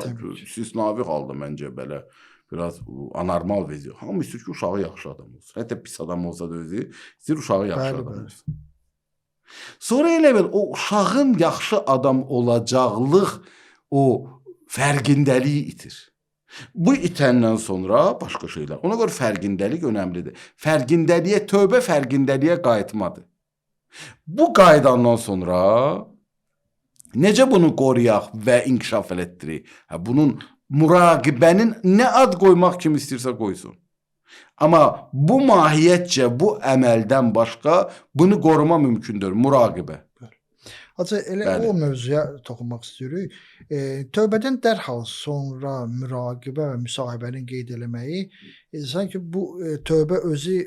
Speaker 2: istisnavi halda məncə belə biraz anormal vəziyyət. Hamı istəyir ki, uşağı yaxşı adam olsun. Hətta pis adam olsa da özü istəyir uşağı yaxşı adam olsun. Sonra elə bil o uşağın yaxşı adam olacaqlıq o fərqindəliyi itir. Bu itəndən sonra başqa şeylər. Ona görə fərqindəlik önəmlidir. Fərqindəliyə, tövbə fərqindəliyə qayıtmadır. Bu qayıdandan sonra necə bunu qoruyaq və inkişaf elətdirək? Hə, bunun muraqibənin nə ad qoymaq kim istəyirsə qoysun. Amma bu mahiyyətcə, bu əməldən başqa bunu qoruma mümkündür. Muraqibə.
Speaker 1: Hacı, elə
Speaker 2: Bəli.
Speaker 1: O mövzuya toxunmaq istəyirik. Tövbədən dərhal sonra müraqibə və müsahibənin qeyd eləməyi, sanki bu tövbə özü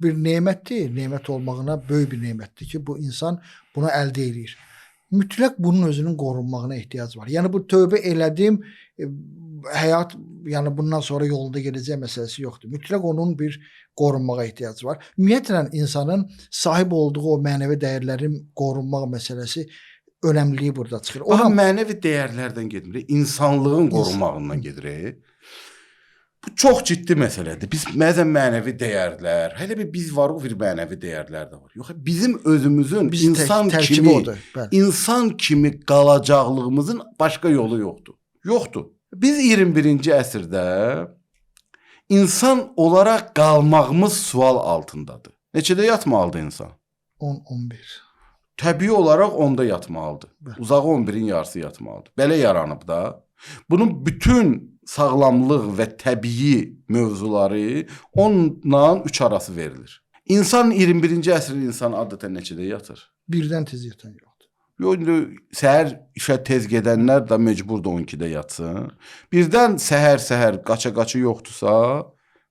Speaker 1: bir nemətdir, nemət olmağına böyük bir nemətdir ki, bu insan bunu əldə eləyir. Mütləq bunun özünün qorunmağına ehtiyac var. Yəni bu tövbə elədim, həyat, yəni bundan sonra yolunda gedəcək məsələsi yoxdur. Mütləq onun bir qorunmağa ehtiyacı var. Ümumiyyətlə insanın sahib olduğu o mənəvi dəyərlərin qorunmaq məsələsi önəmliliyi burada çıxır.
Speaker 2: Ona mənəvi dəyərlərdən getmirik, insanlığın qorunmağından gedirik. Bu çox ciddi məsələdir. Biz bəzən mənəvi dəyərlər, hələ bir biz varıq, bir mənəvi dəyərlər də var. Yox, bizim özümüzün
Speaker 1: Biz
Speaker 2: insan kimi,
Speaker 1: odur.
Speaker 2: İnsan kimi qalacaqlığımızın başqa yolu yoxdur. Yoxdur. Biz 21-ci əsrdə insan olaraq qalmağımız sual altındadır. Neçədə yatmalıdır insan?
Speaker 1: 10-11.
Speaker 2: Təbii olaraq 10-da yatmalıdır.
Speaker 1: Bəli.
Speaker 2: Uzağı 11-in yarısı yatmalıdır. Belə yaranıb da. Bunun bütün sağlamlıq və təbii mövzuları 10-dan 3 arası verilir. İnsan 21-ci əsrin insanı adətən neçədə yatır?
Speaker 1: Birdən tez yatan yoxdur.
Speaker 2: Yox, indi səhər işə tez gedənlər də mecburdur 12-də yatsın. Birdən səhər-səhər qaça-qaça yoxdursa,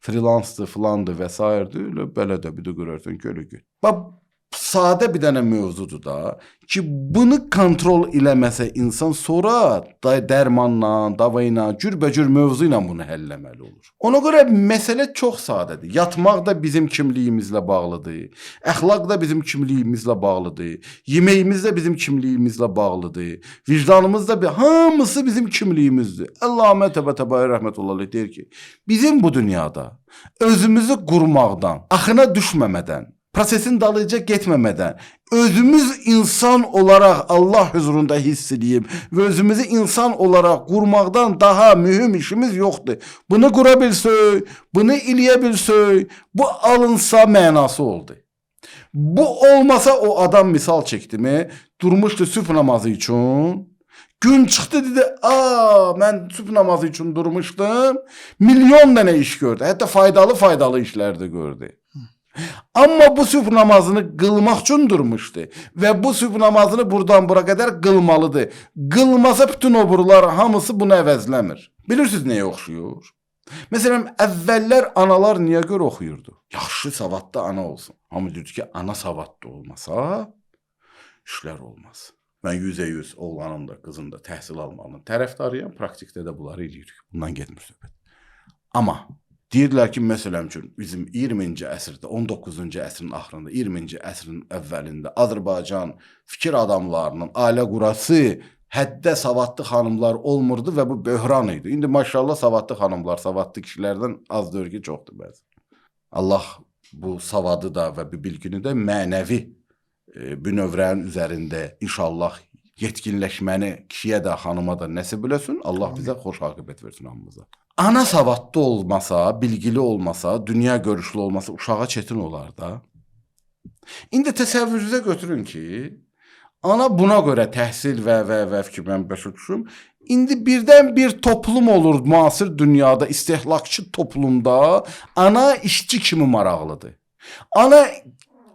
Speaker 2: freelansdır, filandır və sairədir, elə belə də bir də görərsən ki, elə get. Bax, sadə bir dənə mövzudur da ki, bunu kontrol eləməsə insan sonra da dərmanla, dava ilə, cürbəcür mövzu ilə bunu həll eləməli olur. Ona görə məsələ çox sadədir. Yatmaq da bizim kimliyimizlə bağlıdır. Əxlaq da bizim kimliyimizlə bağlıdır. Yeməyimiz də bizim kimliyimizlə bağlıdır. Vicdanımız da hamısı bizim kimliyimizdir. Əllamə Təbətəbai rəhmətullahi əleyh deyir ki, bizim bu dünyada özümüzü qurmaqdan, axına düşməmədən, prosesin dalıca getməmədən, özümüz insan olaraq Allah huzurunda hiss edib və özümüzü insan olaraq qurmaqdan daha mühüm işimiz yoxdur. Bunu qura bilsək, bunu eləyə bilsək, bu alınsa mənası oldu. Bu olmasa o adam misal çəkdimi, durmuşdu sübh namazı üçün, gün çıxdı dedi, mən sübh namazı üçün durmuşdum, milyon dənə iş gördü, hətta faydalı işlər də gördü. Amma bu sübh namazını qılmaq üçün durmuşdu və bu sübh namazını buradan bura qədər qılmalıdır. Qılmasa bütün oburlar hamısı bunu əvəzləmir. Bilirsiniz nəyə oxşuyur? Məsələn, əvvəllər analar niyə görə oxuyurdu? Yaxşı savadlı ana olsun. Hamı deyirdi ki, ana savadlı olmasa işlər olmaz. Mən 100% oğlanım da, qızım da təhsil almağının tərəfdarıyam. Praktikdə də bunları eləyirik. Bundan getmir söhbət. Amma deyirdilər ki, məsələn üçün bizim 20-ci əsrdə, 19-cu əsrin axırında, 20-ci əsrin əvvəlində Azərbaycan fikir adamlarının ailə qurası həddə savadlı xanımlar olmurdu və bu böhran idi. İndi maşallah savadlı xanımlar, savadlı kişilərdən az deyil ki, çoxdur bəzi. Allah bu savadı da və bu bilgini də mənəvi bünövrənin üzərində inşallah yetkinləşməni kişiyə də, xanıma da nəsib eləsin. Allah bizə xoş aqibət versin hamımıza. Ana savadlı olmasa, bilgili olmasa, dünya görüşlü olmasa uşağa çətin olar da. İndi təsəvvürünüzə götürün ki, Ana buna görə təhsil və fikir mən başa düşürüm. İndi birdən bir toplum olur müasir dünyada, istehlakçı toplumda ana işçi kimi maraqlıdır.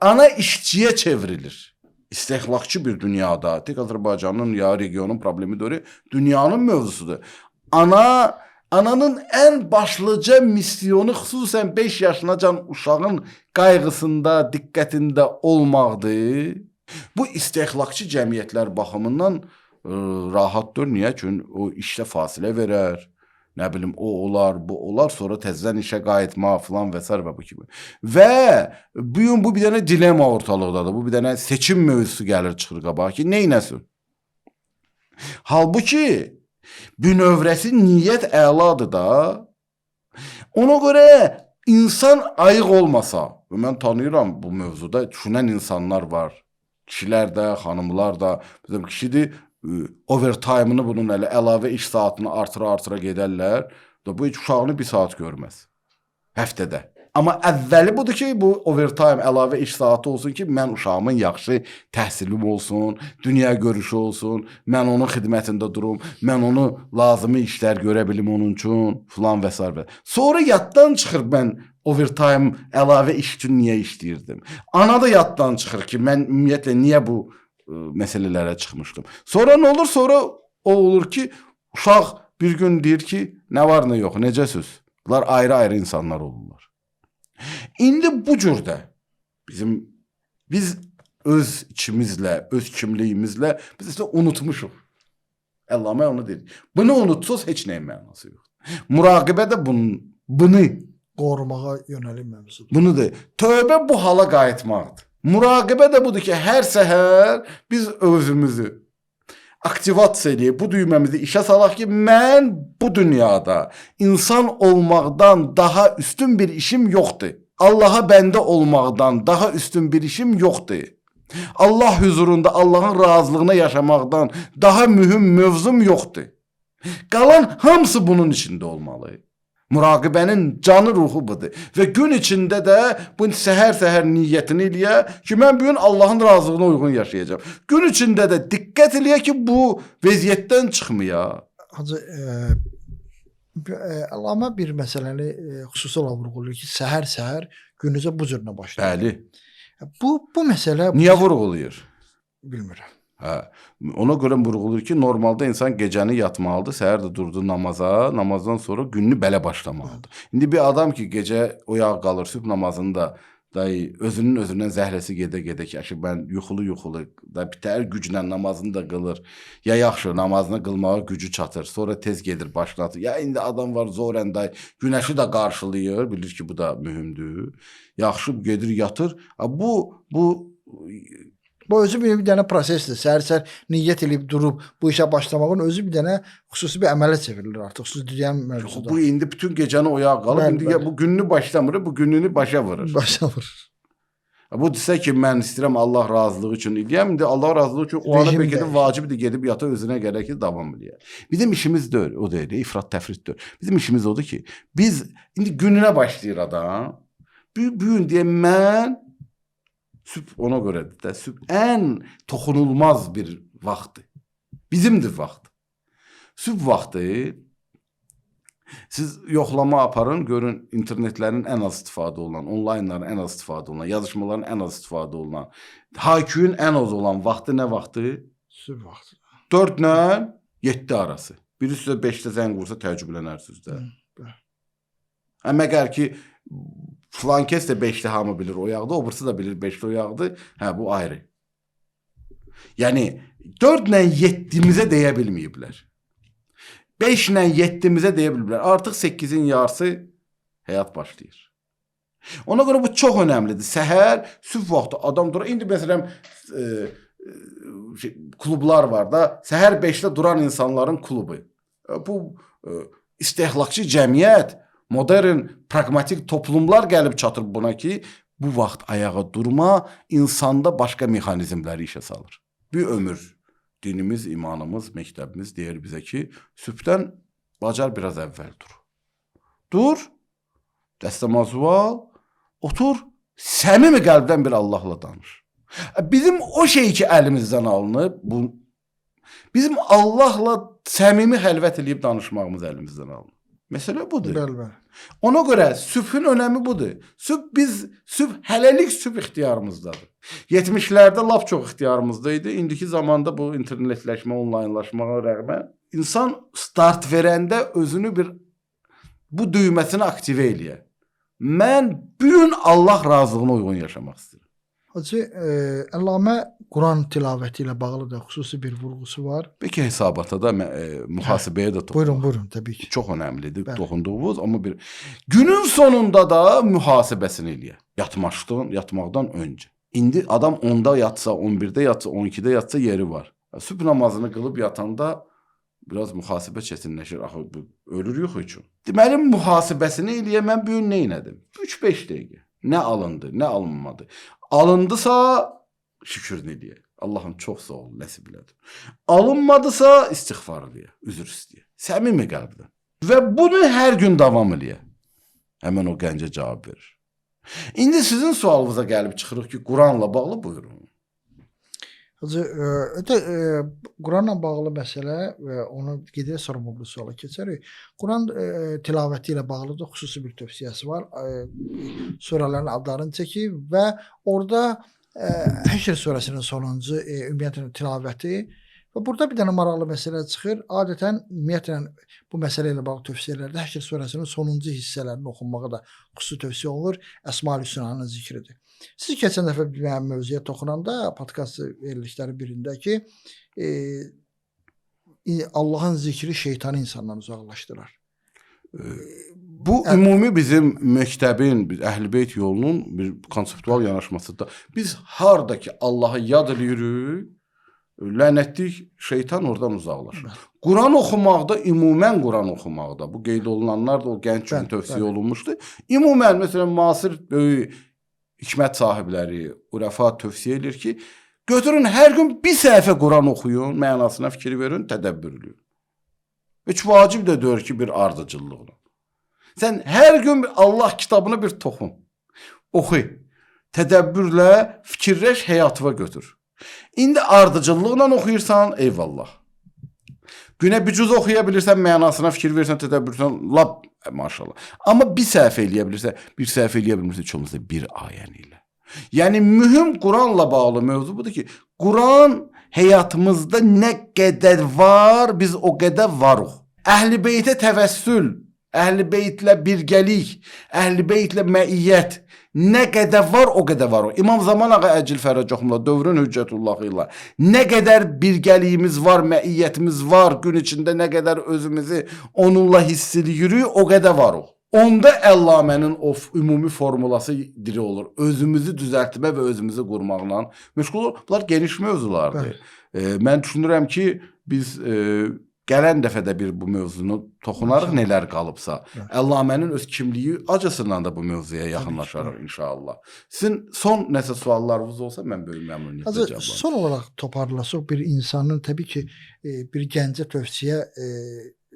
Speaker 2: Ana işçiyə çevrilir. İstehlakçı bir dünyada, tək Azərbaycanın ya regionun problemi deyil, dünyanın mövzusudur. Ananın ən başlıca misyonu xüsusən 5 yaşınacan uşağın qayğısında, diqqətində olmaqdır. Bu istehlakçı cəmiyyətlər baxımından rahatdır. Niyə? Çünki o işdə fasilə verər. Nə bilim, o olar, bu olar, sonra təzədən işə qayıtmaq filan və sair və bu kimi. Və bu gün bu bir dənə dilema ortalıqdadır. Bu bir dənə seçim mövzusu gəlir çıxır qabağa ki, neynəsin? Halbuki bünövrəsi niyyət əladır da. Ona görə insan ayıq olmasa, və mən tanıyıram bu mövzuda düşünən insanlar var. Kişilər də, xanımlar da, bizim kişidir, overtime-ını bunun elə əlavə iş saatını artıra-artıra gedərlər. Da bu heç uşağını bir saat görməz həftədə. Amma əvvəli budur ki, bu overtime əlavə iş saatı olsun ki, mən uşağımın yaxşı təhsilim olsun, dünya görüşü olsun, mən onun xidmətində durum, mən onu lazımi işlər görə bilim onun üçün, filan və sair. Sonra yaddan çıxır mən overtime əlavə iş üçün niyə işləyirdim. Ana da yaddan çıxır ki, mən ümumiyyətlə niyə bu məsələlərə çıxmışdım. Sonra nə olur? Sonra o olur ki, uşaq bir gün deyir ki, nə var nə yox, necəsiz? Bunlar ayrı-ayrı insanlar olurlar. İndi bu cürdə biz öz içimizlə, öz kimliyimizlə biz isə unutmuşuq. Əllamə onu deyir. Bunu unutsuz heç nəyin mənası yoxdur. Muraqibə də bunu
Speaker 1: qorumağa yönəlik mövzudur.
Speaker 2: Bunu deyir. Tövbə bu hala qayıtmaqdır. Muraqibə də budur ki, hər səhər biz özümüzü aktivasiya eləyib, bu düyməmizi işə salaq ki, mən bu dünyada insan olmaqdan daha üstün bir işim yoxdur. Allaha bəndə olmaqdan daha üstün bir işim yoxdur. Allah huzurunda Allahın razılığına yaşamaqdan daha mühüm mövzum yoxdur. Qalan hamısı bunun içində olmalı. Muraqibənin canı ruhu budur. Və gün içində də bu səhər-səhər niyyətini eləyə ki, mən bu gün Allahın razılığına uyğun yaşayacağam. Gün içində də diqqət eləyə ki, bu vəziyyətdən çıxmaya.
Speaker 1: Hacı, Əllamə bir məsələni xüsusi olaraq vurğulayır ki, səhər-səhər gününüzə bu cürlə başlayır.
Speaker 2: Bəli.
Speaker 1: Bu məsələ
Speaker 2: niyə vurğulayır?
Speaker 1: Bilmirəm.
Speaker 2: Hə, ona görə vurğulayır ki, normalda insan gecəni yatmalıdır, səhər də durdu namaza, namazdan sonra gününü belə başlamalıdır. İndi bir adam ki, gecə oyaq qalır, sübh namazını da dayı özünün özündən zəhrəsi gedə-gedə ki, əşi mən yuxulu-yuxulu da bitər güclə namazını da qılır. Ya yaxşı namazını qılmağa gücü çatır, sonra tez gedir başına atır. Ya indi adam var zorən day günəşi də qarşılayır, bilir ki, bu da mühümdür. Yaxşı gedir yatır.
Speaker 1: Bu özü bir dənə prosesdir. Səhər-səhər niyyət eləyib durub bu işə başlamağın özü bir dənə xüsusi bir əmələ çevrilir artıq. Xüsusi deyən mövzuda.
Speaker 2: Bu indi bütün gecəni oyaq qalıb,
Speaker 1: bəli,
Speaker 2: indi
Speaker 1: bəli.
Speaker 2: Ya bu gününü başlamır, bu gününü başa vurur.
Speaker 1: Başa vurur.
Speaker 2: Bu desə ki, mən istəyirəm Allah razılığı üçün eləyəm, indi Allah razılığı üçün o ana bəlkə də vacibdir gedib yata özünə gərək ki, davam eləyə. Bizim işimiz deyil, o deyil, ifrat təfrit deyil. Bizim işimiz odur ki, biz indi gününə başlayır adam. Bu gün deyə mən sübh ona görədir də, sübh ən toxunulmaz bir vaxtdır. Bizimdir vaxt. Sübh vaxtı siz yoxlama aparın, görün internetlərin ən az istifadə olunan, onlaynların ən az istifadə olunan, yazışmaların ən az istifadə olunan, HQ-ün ən az olan vaxtı nə vaxtı?
Speaker 1: Sübh vaxtı.
Speaker 2: 4 ilə 7 arası. Biri sizə 5-də zəng vursa təəccüblənərsiniz də. Məgər ki filan kəs də 5-də hamı bilir oyaqdır, o birisi də bilir 5-də oyaqdır. Hə, bu ayrı. Yəni 4 ilə 7-mizə deyə bilməyiblər. 5 ilə 7-mizə deyə bilməyiblər. Artıq 8-in yarısı həyat başlayır. Ona görə bu çox önəmlidir. Səhər, sübh vaxtı adam durur. İndi məsələn klublar var da, səhər 5-də duran insanların klubu. Bu istehlakçı cəmiyyət, modern, praqmatik toplumlar gəlib çatır buna ki, bu vaxt ayağa durma insanda başqa mexanizmləri işə salır. Bir ömür dinimiz, imanımız, məktəbimiz deyir bizə ki, sübhdən bacar biraz əvvəl dur. Dur, dəstəmazı al, otur, səmimi qəlbdən bir Allahla danış. Bizim o şey ki əlimizdən alınıb, bu bizim Allahla səmimi xəlvət eləyib danışmağımız əlimizdən alınıb. Məsələ budur.
Speaker 1: Bəli, bəli.
Speaker 2: Ona görə sübhün önəmi budur. Sübh hələlik sübh ixtiyarımızdadır. 70-lərdə lap çox ixtiyarımızda idi. İndiki zamanda bu internetləşmə, onlaynlaşmağa rəğmən insan start verəndə özünü bir bu düyməsini aktivə eləyə. Mən bu gün Allah razılığına uyğun yaşamaq istəyirəm.
Speaker 1: Hacı, Əllamə Quran tilavəti ilə bağlı da xüsusi bir vurğusu var.
Speaker 2: Bəlkə hesabata da, mühasibəyə də toxunaq.
Speaker 1: Buyurun, buyurun, təbii ki.
Speaker 2: Çox önəmlidir
Speaker 1: Bəli.
Speaker 2: toxunduğumuz, amma bir günün sonunda da mühasibəsini eləyə. Yatmaqdan öncə. İndi adam 10-da yatsa, 11-də yatsa, 12-də yatsa yeri var. Sübh namazını qılıb yatanda biraz mühasibə çətinləşir. Axı ölürük üçün. Deməli mühasibəsini eləyə, mən bu gün nə etdim? 3-5 dəqiqə. Nə alındı, nə alınmadı. Alındısa şükürünü eləyə. Allahım çox sağ ol, nəsib elədin. Alınmadısa istiğfar eləyə, üzr istəyə. Səmimi qəlbdən. Və bunu hər gün davam eləyə. Həmən o gəncə cavab verir. İndi sizin sualınıza gəlib çıxırıq ki, Quranla bağlı buyurun.
Speaker 1: Hacı, Quranla bağlı məsələ və onu gedək sonra bu suala keçərik. Quran tilavəti ilə bağlı da xüsusi bir tövsiyəsi var. Surələrin adlarını çəkib və orada Həşr surəsinin sonuncu ümumiyyətlə tilavəti və burada bir dənə maraqlı məsələ çıxır. Adətən ümumiyyətlə bu məsələ ilə bağlı tövsiyələrdə Həşr surəsinin sonuncu hissələrinin oxunmağı da xüsusi tövsiyə olunur. Əsma-ül Hüsnanın zikridir. Siz keçən dəfə bir mövzuya toxunanda podkast verilişləri birində ki, Allahın zikri şeytanı insandan uzaqlaşdırar.
Speaker 2: Bu ümumi bizim məktəbin, Əhl-i Beyt yolunun bir konseptual yanaşmasıdır. Biz harda ki Allahı yad eləyirik, lənətlik şeytan oradan uzaqlaşır. Quran oxumaqda, ümumən Quran oxumaqda, bu qeyd olunanlar da o gənc üçün tövsiyə olunmuşdu. Ümumən, məsələn, müasir böyük hikmət sahibləri, urəfa tövsiyə edir ki, götürün hər gün bir səhifə Quran oxuyun, mənasına fikir verin, tədəbbür eləyin. Heç vacib də deyil ki, bir ardıcıllıqla. Sən hər gün Allah kitabına bir toxun, oxu, tədəbbürlə fikirləş, həyatına götür. İndi ardıcıllıqla oxuyursan, eyvallah. Günə bir cüz oxuya bilirsən, mənasına fikir verirsən, tədəbbürsən, lap maşallah. Amma bir səhifə eləyə bilirsən, bir səhifə eləyə bilmirsən, heç olmazsa bir ayəni elə. Yəni mühüm Quranla bağlı mövzu budur ki, Quran həyatımızda nə qədər var, biz o qədər varıq. Əhl-i Beytə təvəssül, Əhl-i Beytlə birgəlik, Əhl-i Beytlə məiyyət nə qədər var, o qədər var. İmam Zaman ağa Əcil Fərəcəxumla, dövrün Hüccətullahı ilə nə qədər birgəliyimiz var, məiyyətimiz var, gün içində nə qədər özümüzü onunla hiss edirik, o qədər varıq. Onda Əllamənin o ümumi formulası diri olur. Özümüzü düzəltmə və özümüzü qurmaqla məşğul olur. Bunlar geniş mövzulardır. Mən düşünürəm ki, biz gələn dəfə də bir bu mövzunu toxunarıq, nələr qalıbsa. Əllamənin öz kimliyi acısından da bu mövzuya yaxınlaşarıq inşallah. Sizin son nəsə suallarınız olsa mən böyük məmnuniyyətlə cavablandırıram.
Speaker 1: Son olaraq toparlasaq, bir insanın təbii ki, bir gəncə tövsiyə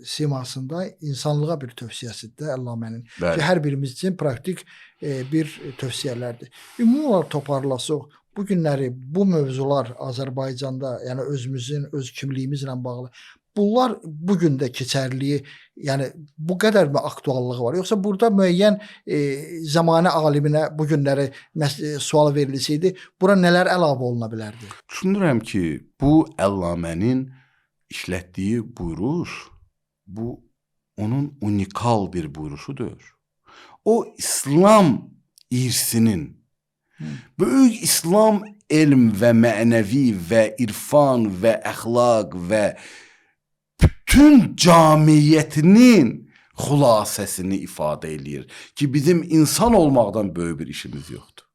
Speaker 1: simasında insanlığa bir tövsiyəsidir də Əllamənin. Ki, hər birimiz üçün praktik bir tövsiyələrdir. Ümumi olaraq toparlasaq, bu günləri bu mövzular Azərbaycanda, yəni özümüzün, öz kimliyimizlə bağlı, bunlar bu gün də keçərliyi, yəni bu qədər mi aktuallığı var? Yoxsa burada müəyyən zəmanə aliminə bu günləri sual verilsəydi, bura nələr əlavə oluna bilərdi?
Speaker 2: Düşünürəm ki, bu Əllamənin işlətdiyi buyuruş, bu onun unikal bir buyuruşudur. O İslam irsinin, böyük İslam elm və mənəvi və irfan və əxlaq və bütün camiyyətinin xülasəsini ifadə eləyir ki, bizim insan olmaqdan böyük bir işimiz yoxdur.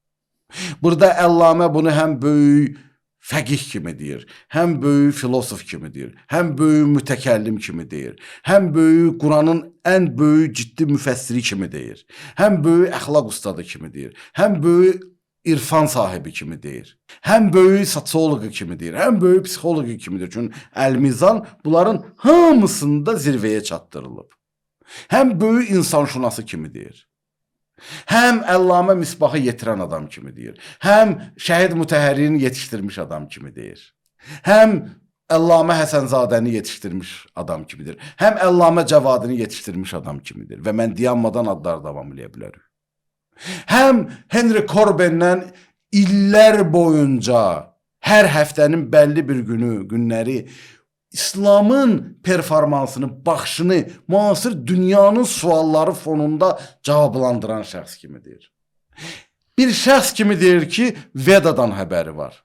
Speaker 2: Burada Əllamə bunu həm böyük fəqih kimi deyir, həm böyük filosof kimi deyir, həm böyük mütəkəllim kimi deyir, həm böyük Quranın ən böyük ciddi müfəssiri kimi deyir, həm böyük əxlaq ustadı kimi deyir, həm böyük irfan sahibi kimi deyir, həm böyük sosioloqu kimi deyir, həm böyük psixoloqu kimi deyir. Çünki Əl-Mizan bunların hamısında zirvəyə çatdırılıb. Həm böyük insanşünası kimi deyir. Həm Əllamə Misbahı yetirən adam kimi deyir. Həm Şəhid Mütəhərini yetişdirmiş adam kimi deyir. Həm Əllamə Həsənzadəni yetişdirmiş adam kimidir. Həm Əllamə Cavadini yetişdirmiş adam kimidir. Və mən dayanmadan adlar davam eləyə bilərəm. Həm Henry Corbin'dən illər boyunca hər həftənin bəlli bir günü, günləri İslamın performansını, baxışını müasir dünyanın sualları fonunda cavablandıran şəxs kimidir. Bir şəxs kimi deyir ki, Vedadan xəbəri var.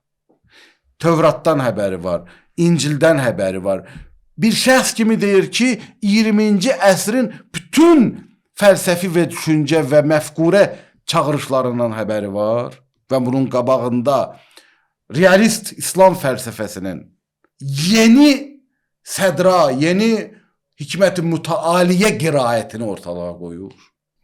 Speaker 2: Tövratdan xəbəri var, İncildən xəbəri var. Bir şəxs kimi deyir ki, 20-ci əsrin bütün fəlsəfi və düşüncə və məfkurə çağırışlarından xəbəri var və bunun qabağında realist İslam fəlsəfəsinin yeni sədra, yeni hikmət-i mütəaliyə qiraətini ortalığa qoyur.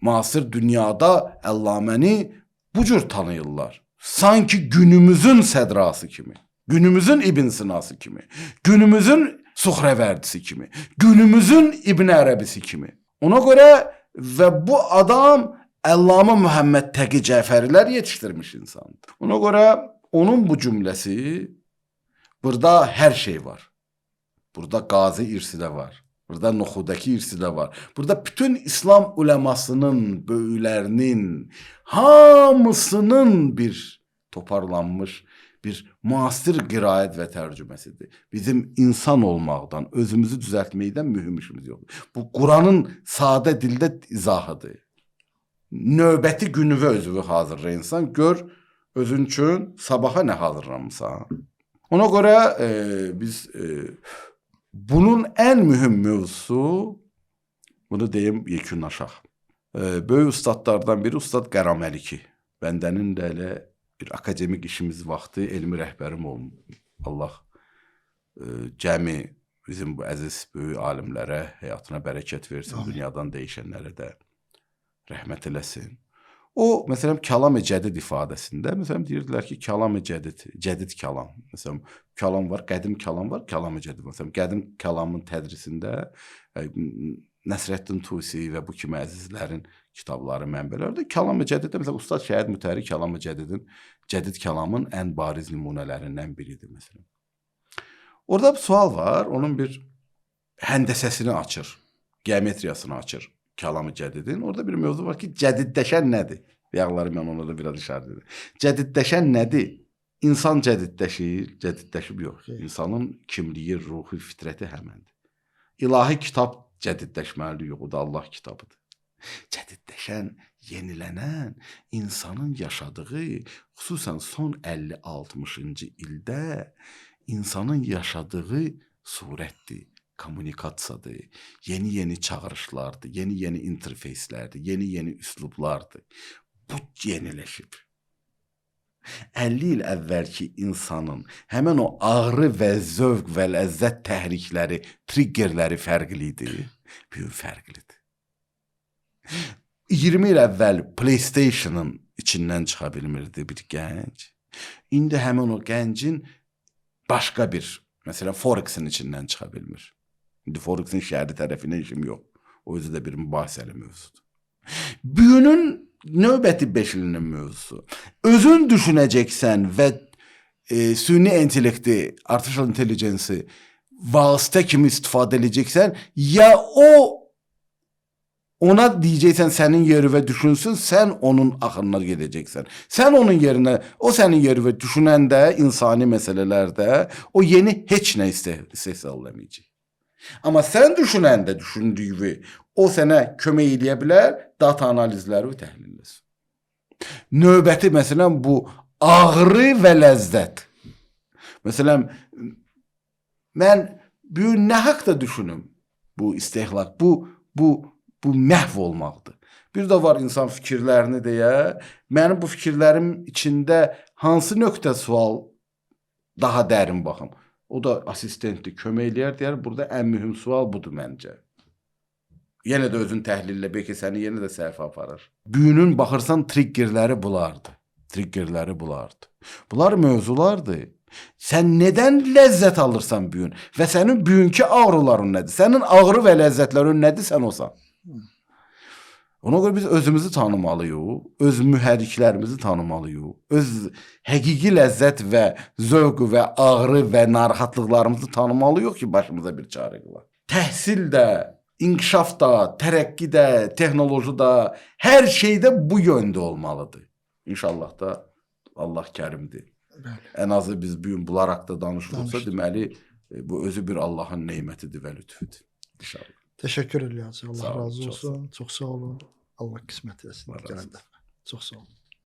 Speaker 2: Müasir dünyada Əllaməni bu cür tanıyırlar. Sanki günümüzün sədrası kimi, günümüzün İbn Sinası kimi, günümüzün Suhrəvərdisi kimi, günümüzün İbn Ərəbisi kimi. Ona görə və bu adam Əllamə Məhəmməd Təqi Cəfərilər yetişdirmiş insandır. Ona görə onun bu cümləsi, burada hər şey var. Burada Qazi irsi də var. Burada Noxudəki irsi də var. Burada bütün İslam uləmasının, böyüklərinin hamısının bir toparlanmış bir müasir qiraət və tərcüməsidir. Bizim insan olmaqdan, özümüzü düzəltməkdən mühüm işimiz yoxdur. Bu Quranın sadə dildə izahıdır. Növbəti günüvə özünü hazırla insan, gör özün üçün sabaha nə hazırlamısan. Ona görə biz bunun ən mühüm mövzusu, bunu deyim yekunlaşaq. Böyük ustadlardan biri Ustad Qəraməliki. Bəndənin də elə bir akademik işimiz vaxtı elmi rəhbərim olub. Allah cəmi bizim bu əziz böyük alimlərə həyatına bərəkət versin, amin. Dünyadan dəyişənlərə də rəhmət eləsin. O, məsələn, kəlam-ı cədid ifadəsində, məsələn, deyirdilər ki, kəlam-ı cədid, cədid kəlam. Məsələn, kəlam var, qədim kəlam var, kəlam-ı cədid. Məsələn, qədim kəlamın tədrisində Nəsrəddin Tusi və bu kimi əzizlərin kitabları mənbələrdir. Kəlam-ı cədiddə, məsələn, Ustad Şəhid Mütəhəri kəlam-ı cədidin, cədid kəlamın ən bariz nümunələrindən biridir, məsələn. Orada bir sual var, onun bir həndəsəsini açır, geometriyasını açır. Kəlam-ı cədidin. Orada bir mövzu var ki, cədiddəşən nədir? Yağları mən ona da biraz işarət edim. Cədiddəşən nədir? İnsan cədiddəşir, cədiddəşib yox. İnsanın kimliyi, ruhu, fitrəti həməndir. İlahi kitab cədiddəşməlidir, yox, o da Allah kitabıdır. Cədiddəşən, yenilənən insanın yaşadığı, xüsusən son 50-60-cı ildə insanın yaşadığı surətdir. Kommunikasiyadır, yeni-yeni çağırışlardır, yeni-yeni interfeyslərdir, yeni-yeni üslublardır. Bu yeniləşib. 50 il əvvəlki insanın həmən o ağrı və zövq və ləzzət təhrikləri, triggerləri fərqli idi. Böyük fərqlidir. 20 il əvvəl PlayStation-ın içindən çıxa bilmirdi bir gənc. İndi həmən o gəncin başqa bir, məsələn, Forex-in içindən çıxa bilmir. İndi Forex-in şəhəri tərəfinə işim yox. O özü də bir mübahisəli mövzudur. Büyünün növbəti 5 ilinin mövzusu. Özün düşünəcəksən və süni intellekti, artificial intelligence-i vasitə kimi istifadə edəcəksən, ya o ona deyəcəksən sənin yerinə düşünsün, sən onun axınına gedəcəksən. Sən onun yerinə, o sənin yerinə düşünəndə insani məsələlərdə o yeni heç nə istehsal eləməyəcək. Amma sən düşünəndə düşündüyü o sənə kömək eləyə bilər, data analizləri və təhlilləri. Növbəti məsələn bu ağrı və ləzzət. Məsələn, mən bu gün nə haqda düşünüm? Bu istehlak, bu məhv olmaqdır. Bir də var insan fikirlərini deyə, mənim bu fikirlərim içində hansı nöqtə sual daha dərin baxım. O da asistentdir, kömək eləyər, deyər, burada ən mühüm sual budur məncə. Yenə də özün təhlillə, bəlkə səni yenə də səhvə aparır. Büyünün baxırsan triggerləri bulardı. Triggerləri bulardı. Bunlar mövzulardır. Sən nədən ləzzət alırsan büyün? Və sənin büyünkü ağrıların nədir? Sənin ağrı və ləzzətlərin nədir, sən olsan? Ona görə biz özümüzü tanımalıyıq, öz mühərriklərimizi tanımalıyıq, öz həqiqi ləzzət və zövq və ağrı və narahatlıqlarımızı tanımalıyıq ki, başımıza bir çarə qılaq. Təhsil də, inkişaf da, tərəqqi də, texnoloji də, hər şeydə bu yöndə olmalıdır. İnşallah da Allah kərimdir.
Speaker 1: Bəli.
Speaker 2: Ən azı biz bu gün bunlar haqqında danışırıqsa,
Speaker 1: Danışdıq.
Speaker 2: deməli bu özü bir Allahın nemətidir və lütfüdür. İnşallah.
Speaker 1: Təşəkkür edirik. Allah
Speaker 2: Sağ olun,
Speaker 1: razı
Speaker 2: çox sağ
Speaker 1: olsun. Çox sağ olun. Allah qismət etsin.
Speaker 2: Allah razı
Speaker 1: Gələn
Speaker 2: olsun.
Speaker 1: dəfə. Çox sağ olun.